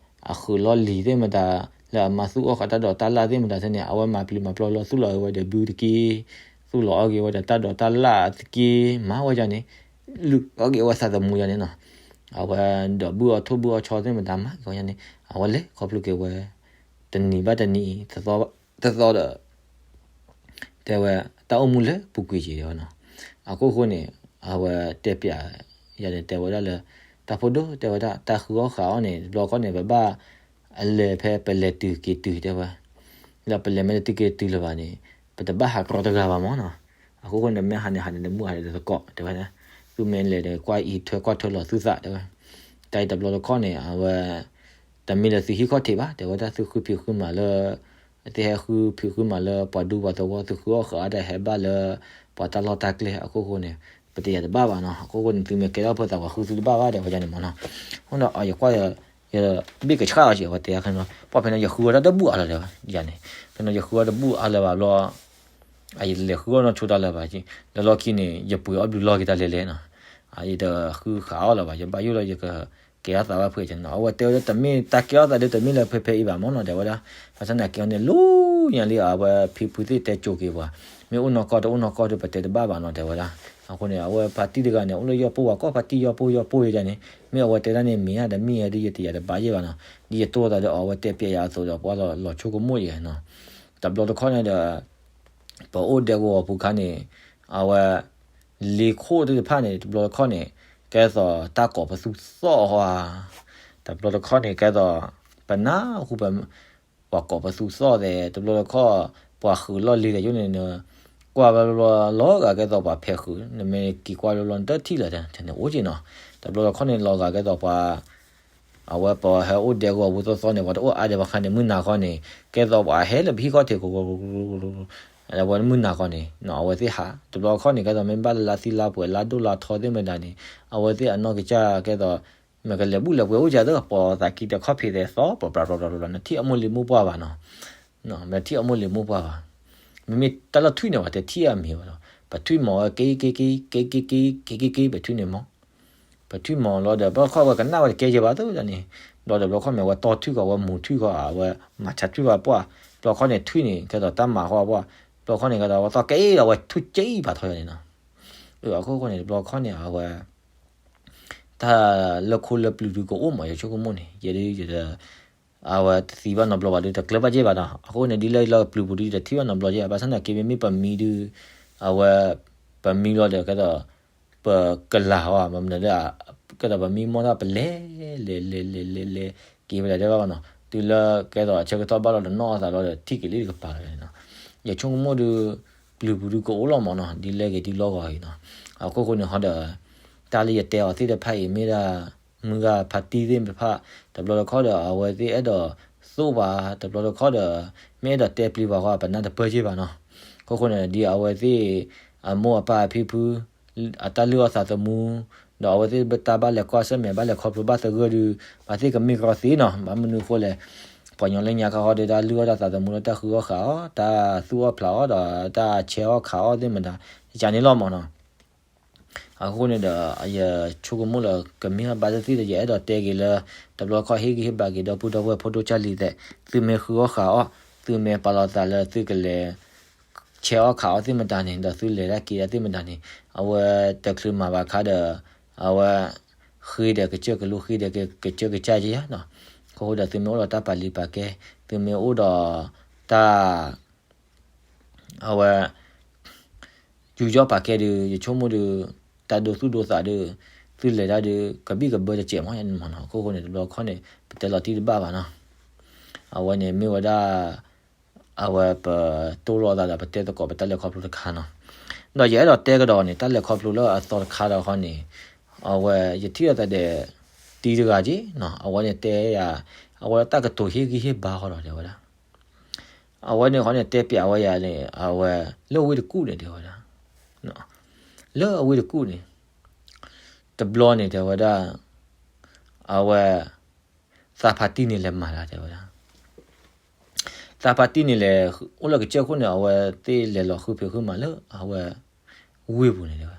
အဃုာ်လီၢ်လံၤသ့ၣ်မတၤ လၢအမၤသူၣ်အီၣ်ဃာ်တၢ်ဒိးတၢ်လၣ်သ့ၣ်မတၤသ့ၣ်န့ၣ် အဝဲမၤပျံၤမၤပျီလီၤ သူၣ်လီၤအီၣ်ဝဲဒီးဘုတက့ၢ်, သူၣ်လီၤအီၣ်က့ၤဝဲဒီးတၢ်ဒိးတၢ်လၣ်သက့ၢ် မၤဝဲဒ်န့ၣ် လုၢ်အီၣ်က့ၤဝဲသးသမူယၤန့ၣ်နီၤ. အဝဲဒီးဘုၣ်အီၣ်ထိၣ်ဘုၣ်အီၣ်ဆီသ့ၣ်မတၤ မၤက့ၤဝဲဒ်န့ၣ် အဝဲလဲၤခီဖျိက့ၤဝဲ တနံၤဘၣ်တနံၤ တသီသီဒီး တဲဝဲ တၢ်အိၣ်မူလၢပူၤကွံာ်က့ၤဝဲနီၤ. အခိၣ်ဃိန့ၣ် အဝဲတဲပျးယၤန့ၣ် တဲဝဲဒၣ်လၢ တၢ်ဖိဒိၣ် တဲဝဲဒၣ် တၢ်ဃုအီၣ်ဃာ်အီၣ်န့ၣ် တဘျီခီန့ၣ် ပဘၣ်အလဲၤဖဲပလဲၤတုၤက့ၤတုၤ တဲဝဲ. ဒီးပလဲၤမ့ၢ်တတုၤက့ၤတုၤလၢၤဘၣ်န့ၣ် ပတဘၣ်ဟးကြီတဂၤဘၣ်မးနီၤ. အခိၣ်ဃိန့ၣ် မ့ၢ်ဟးန့ၣ်ဟးန့ၣ် နမုၢ်ဟးန့ၣ်တသကိး တဲဝဲ. သုမ့ၢ်လဲၤဒီး ကွၢ်အံၤထွဲကွၢ်ထွဲလီၤသုသး တဲဝဲ. တၢ်အံၤတဘျီတခီၣ်န့ၣ် အဝဲ တမ့ၢ်လၢသုဟံၣ်ခီၣ်ထံးဘၣ် တဲဝဲဒၣ် သုဃုဖံးဃုမၤလၢ သုဟဲဃုဖံးဃုမၤလၢပှၤဒူပှၤသဝီ သုဃုအီၣ်ဃာ်အီၣ်တၢ်ဟဲဘၣ်လၢ ပှၤတၢ်လီၢ်တၢ်ကျဲ အခိၣ်ဃိန့ၣ် ပတယာ်တဘၣ်ဘၣ်နီၤ. အခိၣ်ဃိန့ၣ် သုမ့ၢ်ကဲထီၣ်ဖိသၣ်ပှၤဃုသုတဘၣ်ဘၣ် တဲဝဲဒ်န့ၣ်မးနီၤ. အဃိဒီး ယကွၢ် ယဘ့ၣ်ကဆှၣ်အီၤက့ၤ အဝဲတဲအါခါန့ၣ်လီၤ. ပှၢ်ဖဲန့ၣ် ယဃုအီၣ်တၢ်တဘူၣ်အါလၢၤ တဲဝဲ ယၤန့ၣ် ဖဲန့ၣ် ယဃုအီၣ်တဘူၣ်အါလၢၤဘၣ်ဘျီ အယလဲၤဃုအီၣ်နီၢ်ဆိတၢ်လၢၤဘၣ် လၢလီၢ်ခံန့ၣ် ယပှ့ၤအီၣ်ဘျုးလီၢ်က့ၤတၢ်လဲၤလဲၤနီၤ. ယတဃုဃာ်အီၣ်လၢၤဘၣ် ယဘၣ်ယိၣ်လၢယက ကဲထီၣ်သးဘၣ်ဖုးကန့ၣ်နီၤ. အဝဲတဲဝဲဒၣ်တမ့ၢ်တၢ်ကဲထီၣ်သးဒ်တမ့ၢ်လၢဖဲဖဲအံၤဘၣ်မးနီၤ တဲဝဲဒၣ်. ဘၣ်ဆၣ်သနာ်က့န့ၣ် လီၤညါလံ အဝဲဖံဖုသ့ၣ်တဲကၠိၤက့ၤပှၤ မ့ၢ်အိၣ်နီၢ်ကီၢ်တအိၣ်နီၢ်ကီၢ်ဒီး ပတဲတဘၣ်ဘၣ်နီၤ တဲဝဲဒၣ်. အဃိန့ၣ် အဝဲဖါတံၢ်တဂၤန့ၣ် အိၣ်လၢယီၢ်ပူၤဝဲ ကီၢ်ဖါတံၢ်ယီၢ်ပူၤယီၢ်ပူၤယဲန့ၣ် မ့ၢ်အဝဲတဲဒၣ်န့ၣ် မ့ၢ်ဧါတမ့ၢ်ဧါဒီး ယတယာ်တဘၣ်ယဲၢ်ဘၣ်နီၤ. ဒ်ယတိၢ်သးဒီး အဝဲတဲပျဲယၤအသိးဒီး ပှၤလီၤဆိကမိၣ်ယဲနီၤ. တဘျီတခီၣ်န့ၣ်ဒီး ပအိၣ်ဒဲကဝီၤပူၤခါန့ၣ် အဝဲ လ့ခိၣ်သ့ၣ်တဖၣ်န့ၣ် တဘျီတခီၣ်န့ၣ် ကဲသိးတၢ်ကိးပသူသီၣ်ဧါ, တဘျီတခီၣ်န့ၣ် ကဲသိး ပနၢ်ဟူ ပှၤကိးပသူသီၣ်သဲး တဘျီတခီၣ် ပှၤဃုာ်လီၢ်လံၤသဲးယိၣ်န့ၣ် ကွၢ်ဘျီဘျီလီၤဂာ်ကဲသိးပှၤဖဲးဃုာ် နမ့ၢ်က့ၤကွၢ်ဘျီဘျီနတထံၣ်လၢၤ တန့ၣ်အိၣ်က့ၤနီၤ. တဘျီတခီၣ်န့ၣ် လီၤဂာ်ကဲသိးပှၤ အဝဲပှၤဟဲအိၣ်ဒဲကဝီၤပူၤသီသီန့ၣ် ပှၤတအိၣ်အါဒံးဘၣ်ခါန့ၣ် မုၢ်နၤဃီန့ၣ် ကဲသိးပှၤဟဲလၢပဟံၣ်ခီၣ်ထံး အဝဲမုၢ်နၤဃီန့ၣ် အဝဲသ့ၣ်ဟး တဘျီတခီၣ်န့ၣ် ကဲသိးမ့ၢ်ဘၣ်လၢလါသံလါပှဲၤလါဒိၣ်လါထီသ့ၣ်မတၤန့ၣ် အဝဲသ့ၣ်အနီၢ်ကစၢ်ကဲသိး မ့ၢ်ကလဲၤဘူၣ်လဲၤပှဲၤအိၣ်ကဒီး ပှၤသးကံၢ်တခီၣ်ဖံးသဲးသီ ပှၤပြးပြးပြးပြး နထံၣ်အမိၢ်လံၤမိၢ်ပှၢ်ဘၣ်နီၤ. နထံၣ်အမိၢ်လံၤမိၢ်ပှၢ်ဘၣ်. မ့မ့ၢ်တၢ်လီၢ်ထွံၣ်န့ၣ် ပှၤတထံၣ်အမံၤဘၣ်လီၤ. ပထွံၣ်မီၤဝဲက့ၤက့ၤက့ၤ က့ၤက့ၤက့ၤ က့ၤက့ၤက့ၤ ပထွံၣ်န့ၣ်မီၤ. ပထွံၣ်မီၤလီၤဒီး ဘျီခီဝဲကနၣ်ဝဲတကဲယဲၢ်ဘၣ်သိးန့ၣ်, ဘျီဒီးဘျီခီမ့ၢ်ဝဲတီထွံၣ်ဃီ ဝဲမူထွံၣ်ဃီ အဝဲမၤဆါထွံၣ်ဃီပှၢ်, ဘျီခီန့ၣ်ထွံၣ်န့ၣ် ကဲသိးတၢ်မၤဃီပှၢ်, ဘျီခီန့ၣ်ကဲသိးဝဲသီၣ်ကဲအံၤဒီးဝဲထူၣ်ကဲအံၤပာ်ထီၣ်ယၤန့ၣ်နီၤ. အဃိဃိန့ၣ် ဘျီခီန့ၣ် အဝဲ တၢ်လၢခိလၢပျုၤဒုးကအိၣ်မး ယဆိကမိၣ်န့ၣ် ယဲဒုးယတ အဝဲတသံဘၣ်နီတဘျီဘၣ်ဒီး တကျၢၤဘၣ်က့ၤဘၣ်နီၤ. အဃိန့ၣ် ဒ်လၢလၢပျုၤပူၤဒီး ယတထံၣ်ဘၣ်နီတဘျီက့ၤဘၣ်. ဘၣ်ဆၣ်သနာ်က့ မ့မ့ၢ်ပမံဒီး အဝဲ ပမံလီၤဒီး ကဲသိး ပကလၤအီၤ မနုၤလၢ ကဲသိးပမံမီၢ်ထီၣ်ပလဲၤ လဲၤလဲၤလဲၤလဲၤလဲၤ က့ၤဝဲဒၣ်တဲဘၣ်ဘၣ်နီၤ. တုၤလၢကဲသိးအဆၢကတီၢ်ဘၣ်လီၤဒီး နီၢ်အသးလီၤဒီး ထံၣ်က့ၤလံတကပၤလီၤန့ၣ်နီၤ. ယဆိကမိၣ်ဒီး ပျုၤပူၤဒုးကအိၣ်လီၤမးနီၤ ဒ်လဲၣ်ဂ့ၤဒ်လီၢ်ဂီၤဂ့ၤနီၤ. အခိၣ်ဃိန့ၣ်ဟီဒီး တၢ်လၢယတဲအီၤသ့ၣ်တဖၣ်အံၤ မ့ၢ်ဒၣ် မုၢ်ဂၤဖါတံၢ်သ့ၣ်တဖၣ် တဘျီတခီၣ်ဒီး အဝဲသ့ၣ်အဲၣ်ဒိးသိၣ်ပှၤ တဘျီတခီၣ်ဒီး မ့ၢ်အဲၣ်ဒိးတဲပျံၤပှၤဃီ ပနၢ်တပၢၢ်က့ၤဘၣ်နီၤ. အခိၣ်ဃိန့ၣ် ဒ်အဝဲသ့ၣ် အမိၢ်အပၢ်အဖံဖု အတၢ်လုၢ်အီၣ်သးသမူ ဒီးအဝဲသ့ၣ်တၢ်ဘၣ်လဲၤကွၢ်ဆၢၣ်မဲာ် ဘၣ်လဲၤခီဖျိဘၣ်သဂၢၢ်ဒုး ဘၣ်သ့ၣ်ကမ့ၢ်ကီသ့နီၤ. ဘၣ်မနုၤအဃိလဲၣ် ပှၤညီလၢညါခါဃီဒီး တၢ်လုၢ်အီၣ်တၢ်သးသမူလၢတၢ်ဃုအီၣ်ဃးအီၣ် တၢ်သူၣ်အီၣ်ဖျးအီၣ်ဒီး တၢ်ဆဲးအီၣ်ခးအီၣ်သ့ၣ်မတၤ ယန့ၣ်လီၤမးနီၤ. အဃိန့ၣ်ဒီး ယဆိကမိၣ်လၢ ကမ့ၢ်ဘၣ်သ့ၣ်သ့ၣ်ဒီး ယအဲၣ်ဒိးတဲက့ၤလၢ တဘျီခီၣ်ဟ့ၣ်ဂံၢ်ဟ့ၣ်ဘါက့ၤ ဒီပုၢ်ဒီဝဲၢ်ဖိဒိၣ်ကၢ်လံၤသဲး သုမ့ၢ်ဃုအီၣ်ဃးအီၣ် သုမ့ၢ်ပာ်လီၤသးလၢသုကလဲၤ ဆဲးအီၣ်ခးအီၣ်သ့ၣ်မတၤန့ၣ် ဒီးသုလဲၤတၢ်က့ၤတၢ်သ့ၣ်မတၤန့ၣ် အဝဲတချုးမၤဘၣ်ခါဒီး အဝဲ ဃ့ဒီးကစၢၢ်ကလိ ဃ့ဒီးကစၢၢ်ကစၢ်ယဲယါနီၤ. အဃိဒီးသုမ့ၢ်အိၣ်ဒီးတၢ်ပာ်လံၤပာ်ကဲ သုမ့ၢ်အိၣ်ဒီးတၢ် အဝဲ ယူးယီၣ်ပာ်ကဲဒုး ယဆိကမိၣ်ဒုး တၢ်ဒိသူၣ်ဒိသးဒုး သုလဲၤတၢ်ဒုး ကဘံၣ်ကဘၢတစဲးမးယဲန့ၣ်မးနီၤ. အခိၣ်ဃိန့ၣ် တဘျီခီၣ်န့ၣ် ပတဲလီၤတံၢ်တဘၣ်ဘၣ်နီၤ. အဝဲန့ၣ်မ့ၢ်ဝဲဒၣ် အဝဲပတိၢ်လိာ်သးဒီး ပတဲသကိးပတၢ်လဲၤခီဖျိတခါနီၤ. ဒီးယအဲၣ်ဒိးတဲကဒီးန့ၣ် တၢ်လဲၤခီဖျိလၢအသီတခါဒီးဃီန့ၣ် အဝဲယထံၣ်လိာ်သးဒီး တံၤတဂၤက့နီၤ အဝဲန့ၣ်တဲယၤ အဝဲတၢ်ကတိၤဟ့ၣ်ဂံၢ်ဟ့ၣ်ဘါဃီဒီးတဲဝဲဒၣ် အဝဲန့ၣ်ဃီန့ၣ်တဲပျးဝဲယၤန့ၣ် အဝဲ လၢဝ့ၢ်တကူၣ်န့ၣ်တဲဝဲဒၣ် လၢအဝ့ၢ်တကူၣ်န့ၣ် တဘျီန့ၣ်တဲဝဲဒၣ် အဝဲ သးဖါတံၢ်န့ၣ်လဲၤမၤတၢ်တဲဝဲဒၣ် သးဖါတံၢ်န့ၣ်လဲၤ အိၣ်လၢကစၢၢ်ခိၣ်န့ၣ် အဝဲသ့ၣ်လဲၤလီၤဃုဖံးဃုမၤလၢအဝဲ ဝ့ၢ်ပူၤန့ၣ်တဲဝဲ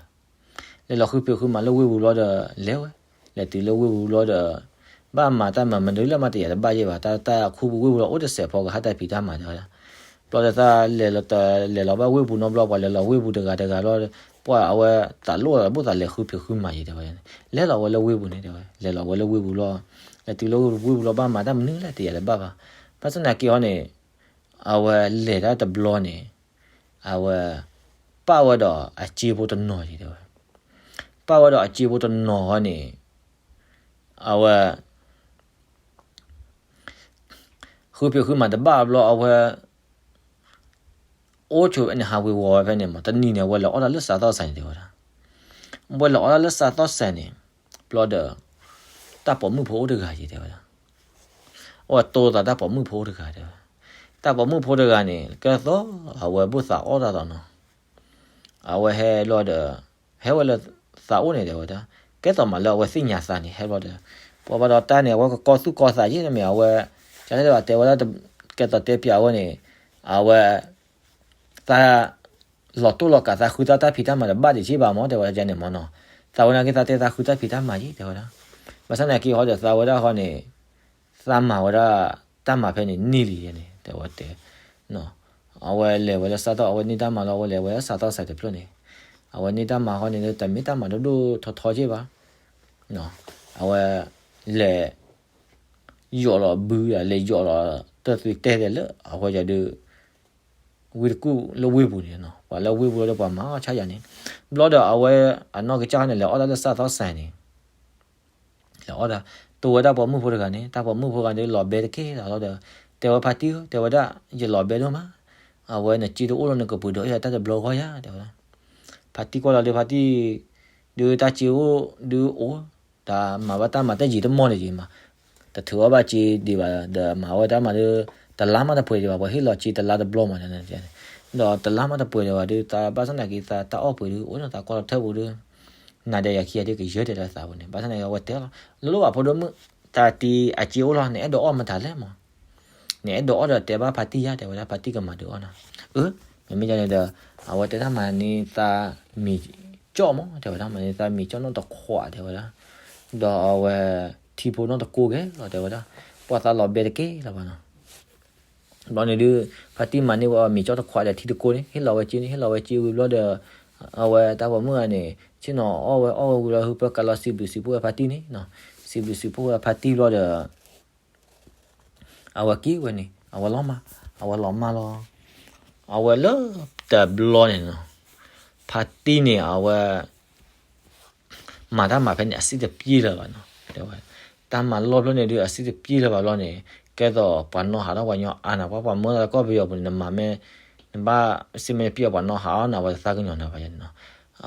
လဲၤလီၤဃုဖံးဃုမၤလၢဝ့ၢ်ပူၤဘျီဒီး လဲၤဝဲ လဲၤတုၤလၢဝ့ၢ်ပူၤဘျီဒီး ဘၣ်မၤတၢ်မၤမနုၤလၢမၤတယာ်တဘၣ်ယဲၢ်ဘၣ် တၢ်တၢ်ခူပူၤဝ့ၢ်ပူၤလီၤ အိၣ်တစဲးဖိကဟးတၢ်ဖံးတၢ်မၤတဲဝဲဒၣ် ဘျီဒီးသးလဲၤလီၤတ လဲၤလီၤဘၣ်ဝ့ၢ်ပူၤနီတဘျီ ပှၤလဲၤလီၤဝ့ၢ်ပူၤတဂၤတဂၤဘျီ ပှၤအဝဲသးလိၣ်လီၤ ဘၣ်သးလဲၤဃုဖံးဃုမၤယဲၢ်တဲဝဲ လဲၤလီၤဝဲလၢဝ့ၢ်ပူၤန့ၣ်တဲဝဲ လဲၤလီၤဝဲလၢဝ့ၢ်ပူၤလီၤ လဲၤတုၤလၢဝ့ၢ်ပူၤလီၤ ဘၣ်မၤတၢ်မနုၤလၢတယာ်တဘၣ်ဘၣ် ဘၣ်ဆၣ်သနာ်က့ဟီန့ၣ် အဝဲလဲၤတၢ်တဘျီန့ၣ် အဝဲ ပာ်ဝဲဒီးအစ့ဖိတနီၤယဲၢ်တဲဝဲ ပာ်ဝဲဒီးအစ့ဖိတနီၤဟီန့ၣ် အဝဲ ဃုဖံးဃုမၤတဘၣ်ဘျီ အဝဲ အိၣ်ဆိးန့ၣ် ဟးဝ့ၤဝီၤဝဲဖဲန့ၣ်မး တနံၤန့ၣ် အဝဲလဲၤအီၣ်တၢ်လၢစးသီၣ်စဲးန့ၣ်တဲဝဲဒၣ် အဝဲလဲၤအီၣ်တၢ်လၢစးသီၣ်စဲးန့ၣ် ဘျီဒီး တၢ်ပိာ်မုၣ်ဖိအိၣ်တဂၤယဲၢ်တဲဝဲဒၣ် အဝဲတိသးတၢ်ပိာ်မုၣ်ဖိအိၣ်တဂၤတဲဝဲ တၢ်ပိာ်မုၣ်ဖိတဂၤန့ၣ် ကဲသိး အဝဲဘၣ်သးအီၣ်တၢ်သိးနီၤ အဝဲဟဲလီၤဒီး ဟဲဝဲလၢသးအိၣ်န့ၣ်တဲဝဲဒၣ် ကဲသိးမးလၢအဝဲသ့ၣ်ညါသးန့ၣ် ဟဲလီၤဒီး ပှၤဘၣ်ဒီးတၢ်န့ၣ် အဝဲကကီသူၣ်ကီသးယဲၢ်န့ၣ်မ့ၢ် အဝဲ ကန့ၣ်တဲဝဲတဲဝဲဒၣ် ကဲသိးတဲပျးဝဲန့ၣ် အဝဲ သး လီၤတိၢ်လီၤကးသးဃုသးတၢ်ဖံးတၢ်မၤတဘၣ်ဒံးက့ဘၣ်မး တဲဝဲဒၣ်န့ၣ်မးနီၤ သးဝဲနာ်က့သးတဲသးဃုတၢ်ဖံးတၢ်မၤယဲၢ်တဲဝဲဒၣ် ဘၣ်ဆၣ်သနာ်က့ဟီဒီးသးဝဲဒၣ်ဃီန့ၣ် သးမၤဝဲဒၣ် တၢ်မၤဖဲန့ၣ်န့ၢ်လံယဲၢ်န့ၣ် တဲဝဲတဲ အဝဲလဲၤဝဲလၢစးသီၣ် အဝဲန့ၢ်တၢ်မၤလီၤ အဝဲလဲၤဝဲလၢစးသီၣ်စဲးတဖျၢၣ်န့ၣ် အဝဲန့ၢ်တၢ်မၤဃီန့ၣ် တမ့ၢ်တၢ်မၤဒိၣ်ဒိၣ်ထီထီက့ဘၣ် အဝဲ လဲၤ ယိးလီၤဘု လဲၤယိးလီၤ တၢ်သွံၣ်တဲာ်တဲာ်လၢ အဝဲယၤဒုး ဝ့ၢ်တကူၣ်လၢဝ့ၢ်ပူၤန့ၣ်နီၤ ပှၤလၢဝ့ၢ်ပူၤလီၤဒီးပှၤမၤအီၣ်ဆါယၤန့ၣ် ဘျီဒီးအဝဲ အနီၢ်ကစၢ်န့ၣ် လဲၤအီၣ်တၢ်လၢစးသီၣ်စဲးန့ၣ် လဲၤအီၣ်တၢ် တိဝဲတၢ်ပိာ်မုၣ်ဖိတဂၤန့ၣ် တၢ်ပိာ်မုၣ်ဖိဂၤန့ၣ် လီၤဘဲတက့ၢ်လီၤဒီး တဲဝဲဖါတံၢ်ဧၢ တဲဝဲဒၣ် ယလီၤဘဲဒိၣ်မး အဝဲနစ့တအိၣ်လီၤ နကပှ့ၤဒိးအီၣ်တၢ်တဘျီဂီၢ်ယၤ တဲဝဲဒၣ် ဖါတံၢ်ကွၢ်လီၤဒီးဖါတံၢ် ဒုးတၢ်စ့အိၣ် ဒုးအိၣ် တၢ်မၤဘၣ်တၢ်မၤတၢ်ယံာ်တမီၢ်န့ၣ်ယံာ်မး တထုးအီၣ်ဘၣ်စ့ဒံးဘၣ် ဒီးမၤဝဲတၢ်မၤဒုး တလါမးတပှဲၤဒံးဘၣ် ပှၤဟ့ၣ်လီၤစ့တလါတဘျီမး ဒီးတလါမးတပှဲၤဒံးဘၣ်ဒုး တၢ်ဘၣ်ဆၣ်သနာ်က့ တၢ်အီၣ်ပှ့ၤဒုး အိၣ်ဒီးတၢ်ကွၢ်လီၤထၢၣ်ပူၤဒုး နၤဒီးယၤခံဂၤဒုးကယၢၤတဲလၢသးပူၤန့ၣ် ဘၣ်ဆၣ်သနာ်က့ အဝဲတဲလီၤ လိၣ်ဘၣ်ဖိဒိၣ်မုၣ် တၢ်တံၤအစ့အိၣ်လီၤ နအဲၣ်ဒိးအီၣ်မတၤလဲၣ်မး နအဲၣ်ဒိးအီၣ်ဒီးတဲဘၣ်ဖါတံၢ်ယၤ တဲဝဲဒၣ် ဖါတံၢ်ကမၤဒုးအီၣ်နၤ အၢ မ့မ့ၢ်ဒ်န့ၣ်ဒီး အဝဲတဲတၢ်မၤန့ၢ်သးမံၤကၠီၣ်မး တဲဝဲဒၣ်, မၤန့ၢ်သးမံၤကၠီၣ်နီတခွး တဲဝဲဒၣ်, ဒီးအဝဲထံဖိနီတကိးဂ့ၤလီၤ တဲဝဲဒၣ်, ပှၢ်သးလီၤဘဲတက့ၢ်လၢၤဘၣ်နီၤ. ဘျီန့ၣ်ဒုး ဖါတံၢ်မၤန့ၢ်ဝဲမံၤကၠီၣ်တခွးဒီးထံတကိးန့ၣ် ဟ့ၣ်လီၤဝဲစ့န့ၣ် ဟ့ၣ်လီၤဝဲစ့ဝံၤဘျီဒီး အဝဲတၢ်ပိာ်မုၣ်ဂၤန့ၣ် ဆ့ၣ်နီၤအီၣ်ဝဲအီၣ်ဝဲဝံၤလီၤ ဟုပၢကါလီၤ စံးဘျုးစံးဖှိၣ်ဝဲဖါတံၢ်န့ၣ်, စံးဘျုးစံးဖှိၣ်ဝဲဖါတံၢ်ဘျီဒီး အဝဲက့ၤဝဲန့ၣ် အဝဲလီၤမၢ်, အဝဲလီၤမၢ်လီၤ. အဝဲလၢတဘျီန့ၣ်နီၤ ဖါတံၢ်န့ၣ် အဝဲ မၤတၢ်မၤဖဲန့ၣ် အစ့ၣ်တပျ့ၢ်လၢၤဘၣ်နီၤ တဲဝဲ, တၢ်မၤလီၢ်ဖျၢၣ်န့ၣ်ဒုး အစ့ၣ်တပျ့ၢ်လၢၤဘၣ်ဘျီန့ၣ် ကဲသိးပှၤနီၣ်ဟးထီၣ်ပှၤညီအါနီၤ ပှၤပှၤမၢလၢကီၢ်ပယီၤပူၤန့ၣ် နမၤမ့ၢ် နဘၣ်စ့ၢ်မ့ၢ်တပျ့ၢ်ပှၤနီၣ်ဟးအီၣ်န့ၣ် အဝဲသးကညီၤနၤဘၣ်န့ၣ်နီၤ.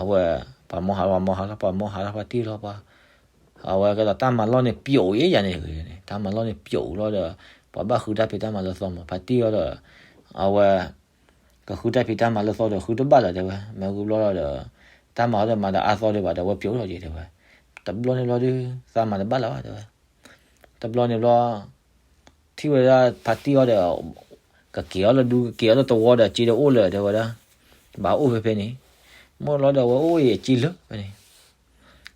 အဝဲ ပှၤမၢဟး ပှၤမၢဟးလီၤ ပှၤမၢဟးလီၤ ဖါတံၢ်လီၤပှၤ အဝဲကဲသိးတၢ်မၤလီၢ်န့ၣ်ပျိာ်အံၤယၤန့ၣ်, တၢ်မၤလီၢ်န့ၣ်ပျိာ်လီၤဒီး ပှၤဘၣ်ဃုတၢ်ဖံးတၢ်မၤလၢသီမး ဖါတံၢ်အီၤဒီး အဝဲ ကဃုတၢ်ဖံးတၢ်မၤလၢသီဒီး ဃုတဘၣ်လၢၤတဲဝဲ, မ့ၢ်ဃုဘျီလီၤဒီး တၢ်မၤအီၤဒီးမၤဒီးအါသီဒံးဘၣ်ဒီး ဝဲပျိာ်လီၤက့ၤတဲဝဲ. တဘျီန့ၣ်ဘျီဒုး သးမၤတဘၣ်လၢၤဘၣ်တဲဝဲ. တဘျီန့ၣ်ဘျီ ထံၣ်ဝဲဒၣ်ဖါတံၢ်အီၤဒီး ကက့ၤအီၤလၢဒူ ကက့ၤအီၤလၢတဝီဒီး စ့ဒီးအိၣ်လၢၤတဲဝဲဒၣ်, ဘၣ်အိၣ်ဖဲဖဲန့ၣ်, မ့ၢ်လီၤဒီး အဝဲအိၣ်အံၤအစ့လၢာ်ဖဲန့ၣ်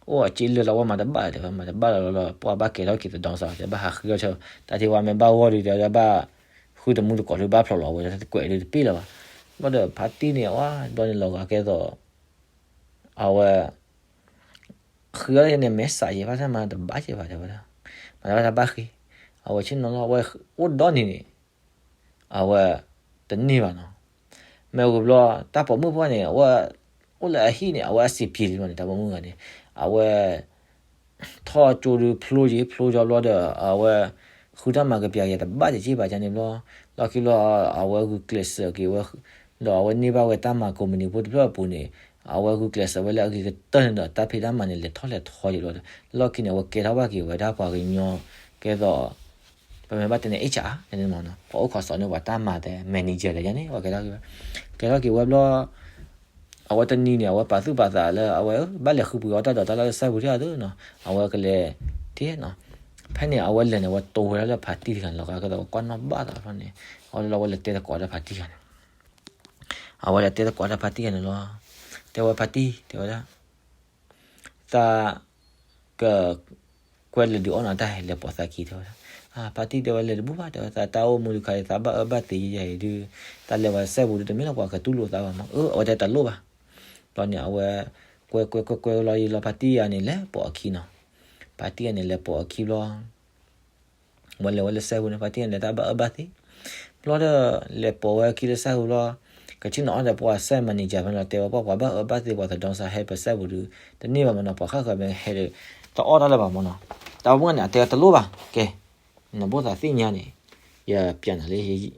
အိၣ်အစ့လၢာ်လီၤ ဝဲမၤတဘၣ်တဲဝဲ, မၤတဘၣ်လၢၤလီၤ ပှၤဘၣ်ကဲထီၣ်က့ၤသဒီစး တဲဘၣ်ဟးဃုအီၣ်ဆၢ, တၢ်ထံၣ်ဝဲမ့ၢ်ဘၣ်ဂီၢ်ဒုးတဲဝဲဒၣ်ဘၣ်, ဃုတမူတကိးဒုးဘၣ်ဖျိးလီၤ အဝဲတကွဲးဒုးတပ့ၢ်လၢၤဘၣ်. ဘျီဒီးဖါတံၢ်န့ၣ် အဝဲဘျီန့ၣ်လီၤဂာ်ကဲသိး အဝဲ ဃုအီၣ်န့ၣ် မဲာ်ဆှးယဲၢ်ဘၣ် တၢ်မၤတဘၣ်ကဲဘၣ်တဲဝဲဒၣ်, မၤတဘၣ်တၢ်ဘၣ်ဃ့, အဝဲဆ့ၣ်နီၤလီၤ အဝဲအိၣ်ဒီနံၤန့ၣ် အဝဲတန့ၢ်ဘၣ်နီၤ. မ့ၢ်ဝံၤဘျီ တၢ်ပိာ်မုၣ်ဖိန့ၣ် အဝဲ အိၣ်လၢအဟံၣ်န့ၣ် အဝဲအစံးပျ့ၤလံဘျီန့ၣ် တၢ်ပိာ်မုၣ်ဂၤန့ၣ် အဝဲ ထီၣ်ကၠိဒုးဖျိယံၤ ဖျိကၠီဘျီဒီး အဝဲ ဃုတၢ်မၤကပျၤက့ၤတဘၣ်တက့ၢ်ဘၣ်န့ၣ်ဘျီ, လီၢ်ခံဘျီ အဝဲဂုာ်ကျဲးစၢးက့ၤဝဲ, ဒီးအဝဲန့ၢ်ဘၣ်ဝဲတၢ်မၤကိးမုၢ်နံၤဖိတဖျၢၣ်အပူၤန့ၣ် အဝဲဂုာ်ကျဲးစၢးဝဲလၢအဂ့ၤကတၢၢ်န့ၣ်ဒီး တၢ်ဖံးတၢ်မၤန့ၣ် လဲၤထီၣ်လဲၤထီက့ၤဘျီဒီး လီၢ်ခံန့ၣ် အဝဲကဲထီၣ်ဘၣ်က့ၤဝဲဒၣ်ပှၤကညီ ကဲသိး ပမ့ၢ်ဘၣ်တဲန့ၣ် HR န့ၣ်မ့ၢ်နီၤ ပှၤအိၣ်ခိးစီၤန့ၢ်ပှၤတၢ်မၤတဲ manager လဲၣ်န့ၣ် အဝဲကဲထီၣ်က့ၤဝဲ, ကဲထီၣ်က့ၤဝဲဘျီ အဝဲတနံၤန့ၣ် အဝဲပာ်သူၣ်ပာ်သးလၢ အဝဲ ဘၣ်လဲၤဃုပှ့ၤအီၣ်တၢ်ဒိးတၢ်လၢစဲဘူးထံၣ်အသိးနီၤ အဝဲကလဲၤ ထံၣ်နီၤ, ဖဲန့ၣ် အဝဲလဲၤန့ၣ် အဝဲတိဝဲဒၣ်လၢဖါတံၢ်တဂၤန့ၣ်လီၤ ကဲသိးကွၢ်နီၣ်ဘၣ်သးဖျီန့ၣ်, အဝဲလၢအဝဲလဲၤတဲသကိးဒီးဖါတံၢ်တဂၤန့ၣ်, အဝဲလဲၤတဲသကိးဒီးဖါတံၢ်တဂၤန့ၣ်လီၤ, တဲဝဲဖါတံၢ် တဲဝဲဒၣ် သး က ကွဲလဲၤဒုးအီၣ်နၤတၢ်ဟဲလဲၤပိာ်သးခံ တဲဝဲဒၣ်, ဖါတံၢ်တဲဝဲလဲၤတဘူၣ်ဘၣ် တဲဝဲ သးတၢ်အိၣ်မူဒုးခါအံၤ သးဘၣ်အၢဘၣ်သီယဲယဲအံၤဒုး, တၢ်လဲၤဝဲစဲဘူးဒုး တမ့ၢ်လၢပှၤကတူၢ်လိာ်သးဘၣ်မး အၢ အဝဲတဲတလိၣ်ဘၣ်, ဘျီန့ၣ် အဝဲ ကွဲကွဲကွဲကွဲလီၤယံၤလီၤ ဖါတံၢ်ဂၤန့ၣ် လဲၤပိာ်အခံနီၤ, ဖါတံၢ်ဂၤန့ၣ် လဲၤပိာ်အခံဘျီ ဝဲလဲၤဝဲလၢစဲဘူးန့ၣ် ဖါတံၢ်ဂၤန့ၣ် တၢ်ဘၣ်အၢဘၣ်သီ, ဘျီဒီး လဲၤပိာ်ဝဲအခံလၢစဲဘူးဘျီ, ကဆ့ၣ်နီၤအီၣ်ဒီးပှၤစဲ manager ဖဲန့ၣ်လီၤ တဲဝဲပှၤ ပှၤဘၣ်အၢဘၣ်သီ ပှၤသဒီစးဟဲပစဲဘူးဒုး တန့ၢ်ဘၣ်မးနီၤ ပှၤဃၣ်ဃၢၤမ့ၢ်ဟဲဒီး တအီၣ်တၢ်လၢၤဘၣ်မးနီၤ, တၢ်ပိာ်မုၣ်န့ၣ် အတဲတလိၣ်ဘၣ် ကဲ နဘၣ်သးသ့ၣ်ညါန့ၣ် ယပျးနၤလၢ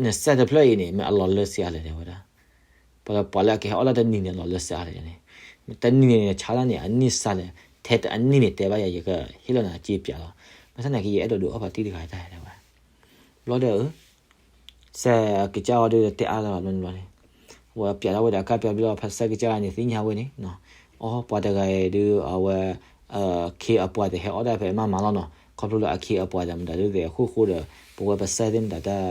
နစဲတဖျၢၣ်အံၤန့ၣ် မ့ၢ်အလီၤလၢစ့အါလဲၣ် တဲဝဲဒၣ်, ပှၤလၢပှၤလၢအကဟဲအီၣ်လၢတနံၤန့ၣ် အလီၤလၢစ့အါလဲၣ်န့ၣ်, တနံၤန့ၣ် ဆါလၢန့ၣ် အန့ၢ်စ့လဲၣ်, ထဲအနံၣ်န့ၣ် တဲဘၣ်ယၤ ယကဟ့ၣ်လီၤနၤစ့ပျးလီၤ, ဘၣ်ဆၣ်သနာ်က့ ယအဲၣ်ဒိးဒုးအီၣ်ဖါတံၢ်တဂၤတၢ် တဲဝဲ, ဘျီဒီး စဲကစၢ်အီၤဒုးတတဲအါလၢၤဘၣ်ဘျီန့ၣ်ဘျီန့ၣ်, အဝဲပျးထီၣ်ဝဲဒီးအကါပျီဘျီ ဖါစဲကစၢ်န့ၣ် သ့ၣ်ညါဝဲန့ၣ်, အီ ပှၤတဂၤအံၤဒုး အဝဲ အခ့အပှၤတဟဲအီၣ်တၢ်ဖဲအမးမးလီၤနီၤ, ခီဖျိလၢအခ့အပှၤတမတၤဒုးသ့ၣ်အခိၣ်ဃိဒီး ပဝဲပစဲသ့ၣ်မတၤတၢ်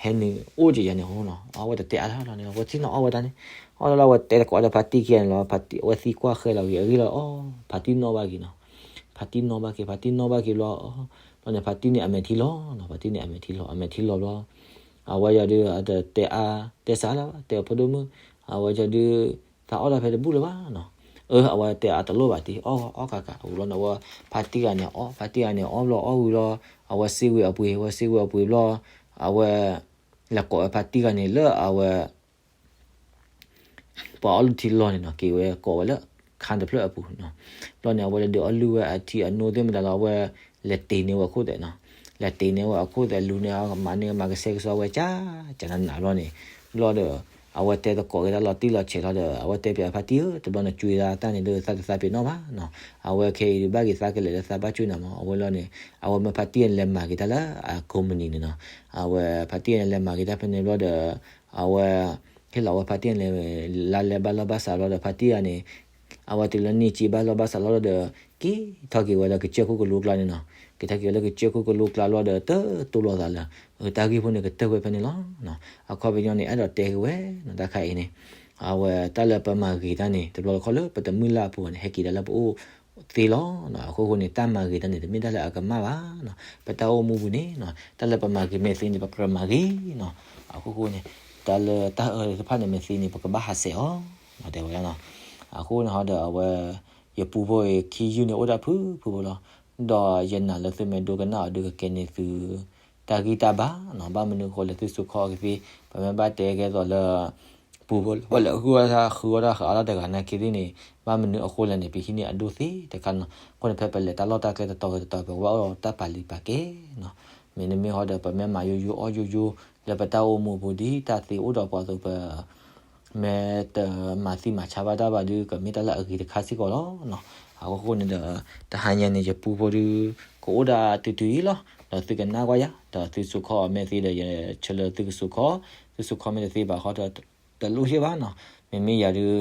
ဟဲနုာ်အိၣ်ကယၤန့ၣ်အဃိနီၤ, အဝဲတတဲအါလၢၤဘၣ်ဘျီန့ၣ် အဝဲသ့ၣ်နီၤအီၣ်ဝဲဒၣ်န့ၣ်, အီၣ်လၢလၢအဝဲတဲသကိးဒီးဖါတံၢ်ခံဂၤန့ၣ်လီၤ, ဖါတံၢ်အဝဲသံကွၢ်ဃဲလီၤက့ၤအဂ့ၢ်လီၤ, အီ ဖါတံၢ်နီၣ်ဘၣ်က့ၤနီၤ, ဖါတံၢ်နီၣ်ဘၣ်က့ၤ ဖါတံၢ်နီၣ်ဘၣ်က့ၤဘျီ, ဘျီန့ၣ် ဖါတံၢ်န့ၣ်အမဲာ်ထံလီၤနီၤ, ဖါတံၢ်န့ၣ်အမဲာ်ထံလီၤ အမဲာ်ထံလီၤဘျီ အဝဲယၤဒုး အတတဲအါ တဲစးလၢၤဘၣ် တဲအဖိဒိၣ်မုၣ်, အဝဲယၤဒုး သးအီၣ်တၢ်ဖဲတဘူၣ်လၢၤဘၣ်နီၤ, အၢ အဝဲတဲအါတလိၣ်ဘၣ်တံၢ် အီၣ်အီၣ်ကးကး အဝဲဘျီန့ၣ် အဝဲ ဖါတံၢ်ဂၤန့ၣ်အီၣ် ဖါတံၢ်ဂၤန့ၣ်အီၣ်ဘျီအီၣ်ဝံၤလီၤ, အဝဲစံးဝံၤအပှ့ၤ အဝဲစံးဝံၤအပှ့ၤဘျီ, အဝဲ လဲၤကိးဝဲဖါတံၢ်ဂၤန့ၣ်လၢအဝဲ ပှၤအီၣ်လုၢ်ထံလီၢ်န့ၣ်နီၤ က့ၤဝဲကိးဝဲလၢ ခါတဖျၢၣ်အပူၤနီၤ, ဘျီန့ၣ် အဝဲလဲၤဒုးအီၣ်လုၢ်ဝဲအထံအနိသ့ၣ်မတၤလီၤ အဝဲ လဲၤတ့ၢ်န့ၢ်ဝဲအခိၣ်သဲးနီၤ, လဲၤတ့ၢ်န့ၢ်ဝဲအခိၣ်သဲးလူၤန့ၢ် မၤန့ၢ်မၤကဆှဲကဆှီဝဲကၢ် ကၢ်နးနးဘျီန့ၣ်, ဘျီဒီး အဝဲတဲသကိးက့ၤတၢ်လီၤတံၢ်လီၤဆဲးလီၤဒီး အဝဲတဲပၠးဖါတံၢ်ဧၢ တဘျီန့ၣ် ကွၢ်ဒၣ်တၢ်န့ၣ်ဒီး သးတသးပ့ၤနီၣ်ဘၣ်နီၤ, အဝဲခဲအံၤဒုးဘၣ်က့ၤသးကလဲာ်လၢသးဘၣ်ကွၢ်နၤမး အဝဲလီၤန့ၣ် အဝဲမၢဖါတံၢ်န့ၣ်လဲၤမၤက့ၤတၢ်လၢအကိးမုၢ်နံၤန့ၣ်နီၤ, အဝဲဖါတံၢ်န့ၣ်လဲၤမၤက့ၤတၢ်ဖဲန့ၣ်ဘျီဒီး အဝဲ ဟ့ၣ်လီၤဝဲဖါတံၢ်န့ၣ် လါလဲဘၣ်လီၢ်ဘၣ်စးဘျီဒီး ဖါတံၢ်ဂၤန့ၣ် အဝဲတုၤလၢနံၣ်က့ဘၣ်လီၢ်ဘၣ်စးလီၤဒီး က့ၤထီၣ်က့ၤဝဲလၢကစၢၢ်ခိၣ်ကလိကျါန့ၣ်နီၤ, က့ၤထီၣ်က့ၤဝဲလၢကစၢၢ်ခိၣ်ကလိကျါလီၤဒီး တတိၢ်လိာ်သးလၢ တၢ်ဂ့ၢ်ဖိန့ၣ်ကတၢၢ်ဝဲဖဲန့ၣ်လီၤ. အခီပညီန့ၣ် အဲၣ်ဒိးတဲက့ၤဝဲနီၤ တၢ်ခါအံၤန့ၣ် အဝဲတၢ်လၢပမၤဂ့ၤတၢ်န့ၣ် တဘျီတခီၣ်လၢပတမုၢ်လၢ်အပူၤန့ၣ် ဟဲက့ၤဒၣ်လၢပအိၣ်သ့လီၤ. အဃိဃိန့ၣ် တၢ်မၤဂ့ၤတၢ်န့ၣ် တမ့ၢ်တၢ်လၢအကမၣ်ဘၣ်နီၤ. ပတၢ်အိၣ်မူပူၤန့ၣ်နီၤ တၢ်လၢပမၤဂ့ၤမ့ၢ်သ့န့ၣ် ပကြၢးမၤဂ့ၤနီၤ. အဃိဃိန့ၣ် တၢ်လၢတၢ်အၢသ့ၣ်တဖၣ်န့ၣ်မ့ၢ်သ့န့ၣ် ပကဘၣ်ဟးဆှဲးအီၤ တဲဝဲဒၣ်နီၤ. အဃိန့ၣ်ဟီဒီးအဝဲ ယပူဖိအံၤခံယုၢ်န့ၣ်အိၣ်ဒၣ်ဖုဖုဖိလီၤ. ဒီးယနာ်လၢသုမ့ၢ်ဒိကနၣ်အီၤဒုးကကဲန့ၢ်သု တၢ်ဂံၢ်တၢ်ဘါနီၤ. ဘၣ်မနုၤအဃိလဲၣ် သုစိာ်ခီအီၤကသ့, ပမ့ၢ်ဘၣ်တဲကဲသိးလၢ ပူဖိလၢအဃုအီၣ်တၢ်ဃုအီၣ်တၢ်ဃုအီၣ်တၢ်တဂၤနာ်က့သ့ၣ်န့ၣ် ဘၣ်မနုၤအဃိလဲၣ်န့ၣ် ပဟံးန့ၢ်အဒိၣ်သ့တခါနီၤ. အဃိန့ၣ် ဖဲပလဲၤတၢ်လီၢ်တၢ်ကျဲတတီၤဂ့ၤတတီၤ ပကဘၣ်အိၣ်ဒီးတၢ်ပာ်လုၢ်ပာ်ကဲနီၤ. မ့တမ့ၢ်ဟီဒီး ပမ့ၢ်မၤယိယိအီၣ်ယိယိ လၢပတၢ်အိၣ်မူပူၤ ဒ်တၢ်သ့အိၣ်ဒီးပှၤအသိး ပ မ့ၢ်တမၤသံမၤဆါဘၣ်တၢ်ဘၣ်ဒုး ကမ့ၢ်တၢ်လၢအဂ့ၤတခါစ့ၢ်ကီးလီၤ. အဃိဃိန့ၣ်ဒီး တဟါညါန့ၣ် ယပူဖိဒုး ကအိၣ်ဒၣ်တုၤတုၤအံၤလီၤ. ဒီးသုကနၣ်ကွၢ်ယၤ ဒီးသုစိာ်ခီအီၤမ့ၢ်သ့ဒီး ယဆၢလၢသုကစိာ်ခီ, သုစိာ်ခီမ့ၢ်တသ့ဘၣ်ဃီဒီး တလိၣ်ဟ့ၣ်ဘၣ်နီၤ. မ့မ့ၢ်ယၤဒုး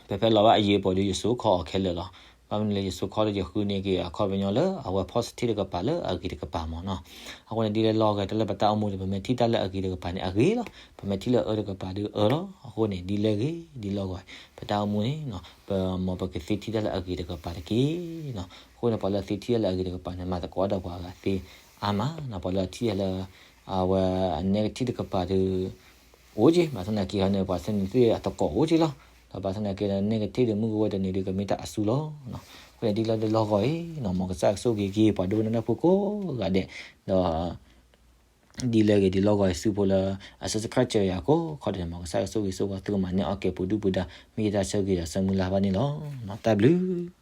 ဖဲဖဲလီၤဘၣ်အယံၤအပီၤဒုး ယစိာ်ခီအီၤခဲလၢာ်လီၤ. ဘၣ်မနုၤလဲၣ် ယစိာ်ခီဒီးယဃုန့ၢ်က့ၤအခီပညီလၢ အဝဲ positive တကပၤလၢအဂ့ၤတကပၤမ့ၢ်နီၤ. အဃိန့ၣ် ဒ်လဲၣ်လီၤဂာ် တၢ်လၢပတၢ်အိၣ်မူန့ၣ် ပမ့ၢ်ထံၣ်တၢ်လၢအဂ့ၤတကပၤန့ၣ် အဂ့ၤလီၤ. ပမ့ၢ်ထံၣ်လၢအအၢတကပၤဒုးအၢလီၤ. အဃိန့ၣ် ဒ်လဲၣ်ဂ့ၤ ဒ်လီၤဂာ် ပတၢ်အိၣ်မူန့ၣ် ပမ်ပကသ့ထံၣ်တၢ်လၢအဂ့ၤတကပၤတက့ၢ်နီၤ. အဃိန့ၣ် ပှၤလၢသ့ထံၣ်တၢ်လၢအဂ့ၤတကပၤန့ၣ် မၤသကိးဒီးပှၤဂၤသ့အါမးနီၤ. ပှၤလၢထံၣ်လၢ အဝဲ အ negative တကပၤဒုး အိၣ်က့ၤ ဘၣ်ဆၣ်သနာ်က့န့ၣ် ပှၤသ့န့ၣ်သ့အတကိးအိၣ်က့ၤလီၤ. ဒီးဘၣ်ဆၣ်သနာ်က့ negative ဒုး မုၢ်ကဝဲတနံၤဒုး ကမ့ၢ်တၢ်အစုလီၤ. အဃိန့ၣ် ဒ်လီၤဒ်လီၤဂာ်အံၤနီၤ မ်ကစၢ်ကဆိၣ်ဂ့ၤက့ၤ ပှၤဒိကနၣ်တၢ်ဖိကိးဂၤဒဲး ဒီး ဒ်လဲၣ်ဂ့ၤ ဒ်လီၤဂာ်အံၤ စုဖိလၢအ subscribe စၢၤယၤကိးခီဒဲးန့ၣ် မ်ကစၢ်ကဆိၣ်ဂ့ၤဆိၣ်ဝါ သုကမၤန့ၢ်အီၣ်ကဲပူၤဒုၣ်ပူၤဒါ မ့ၢ်ယတၢ်ဆၢဂ့ၤဒီးဆၢမုၢ်လၢ်ဘၣ်န့ၣ်လီၤ. တၢ်ဘျုး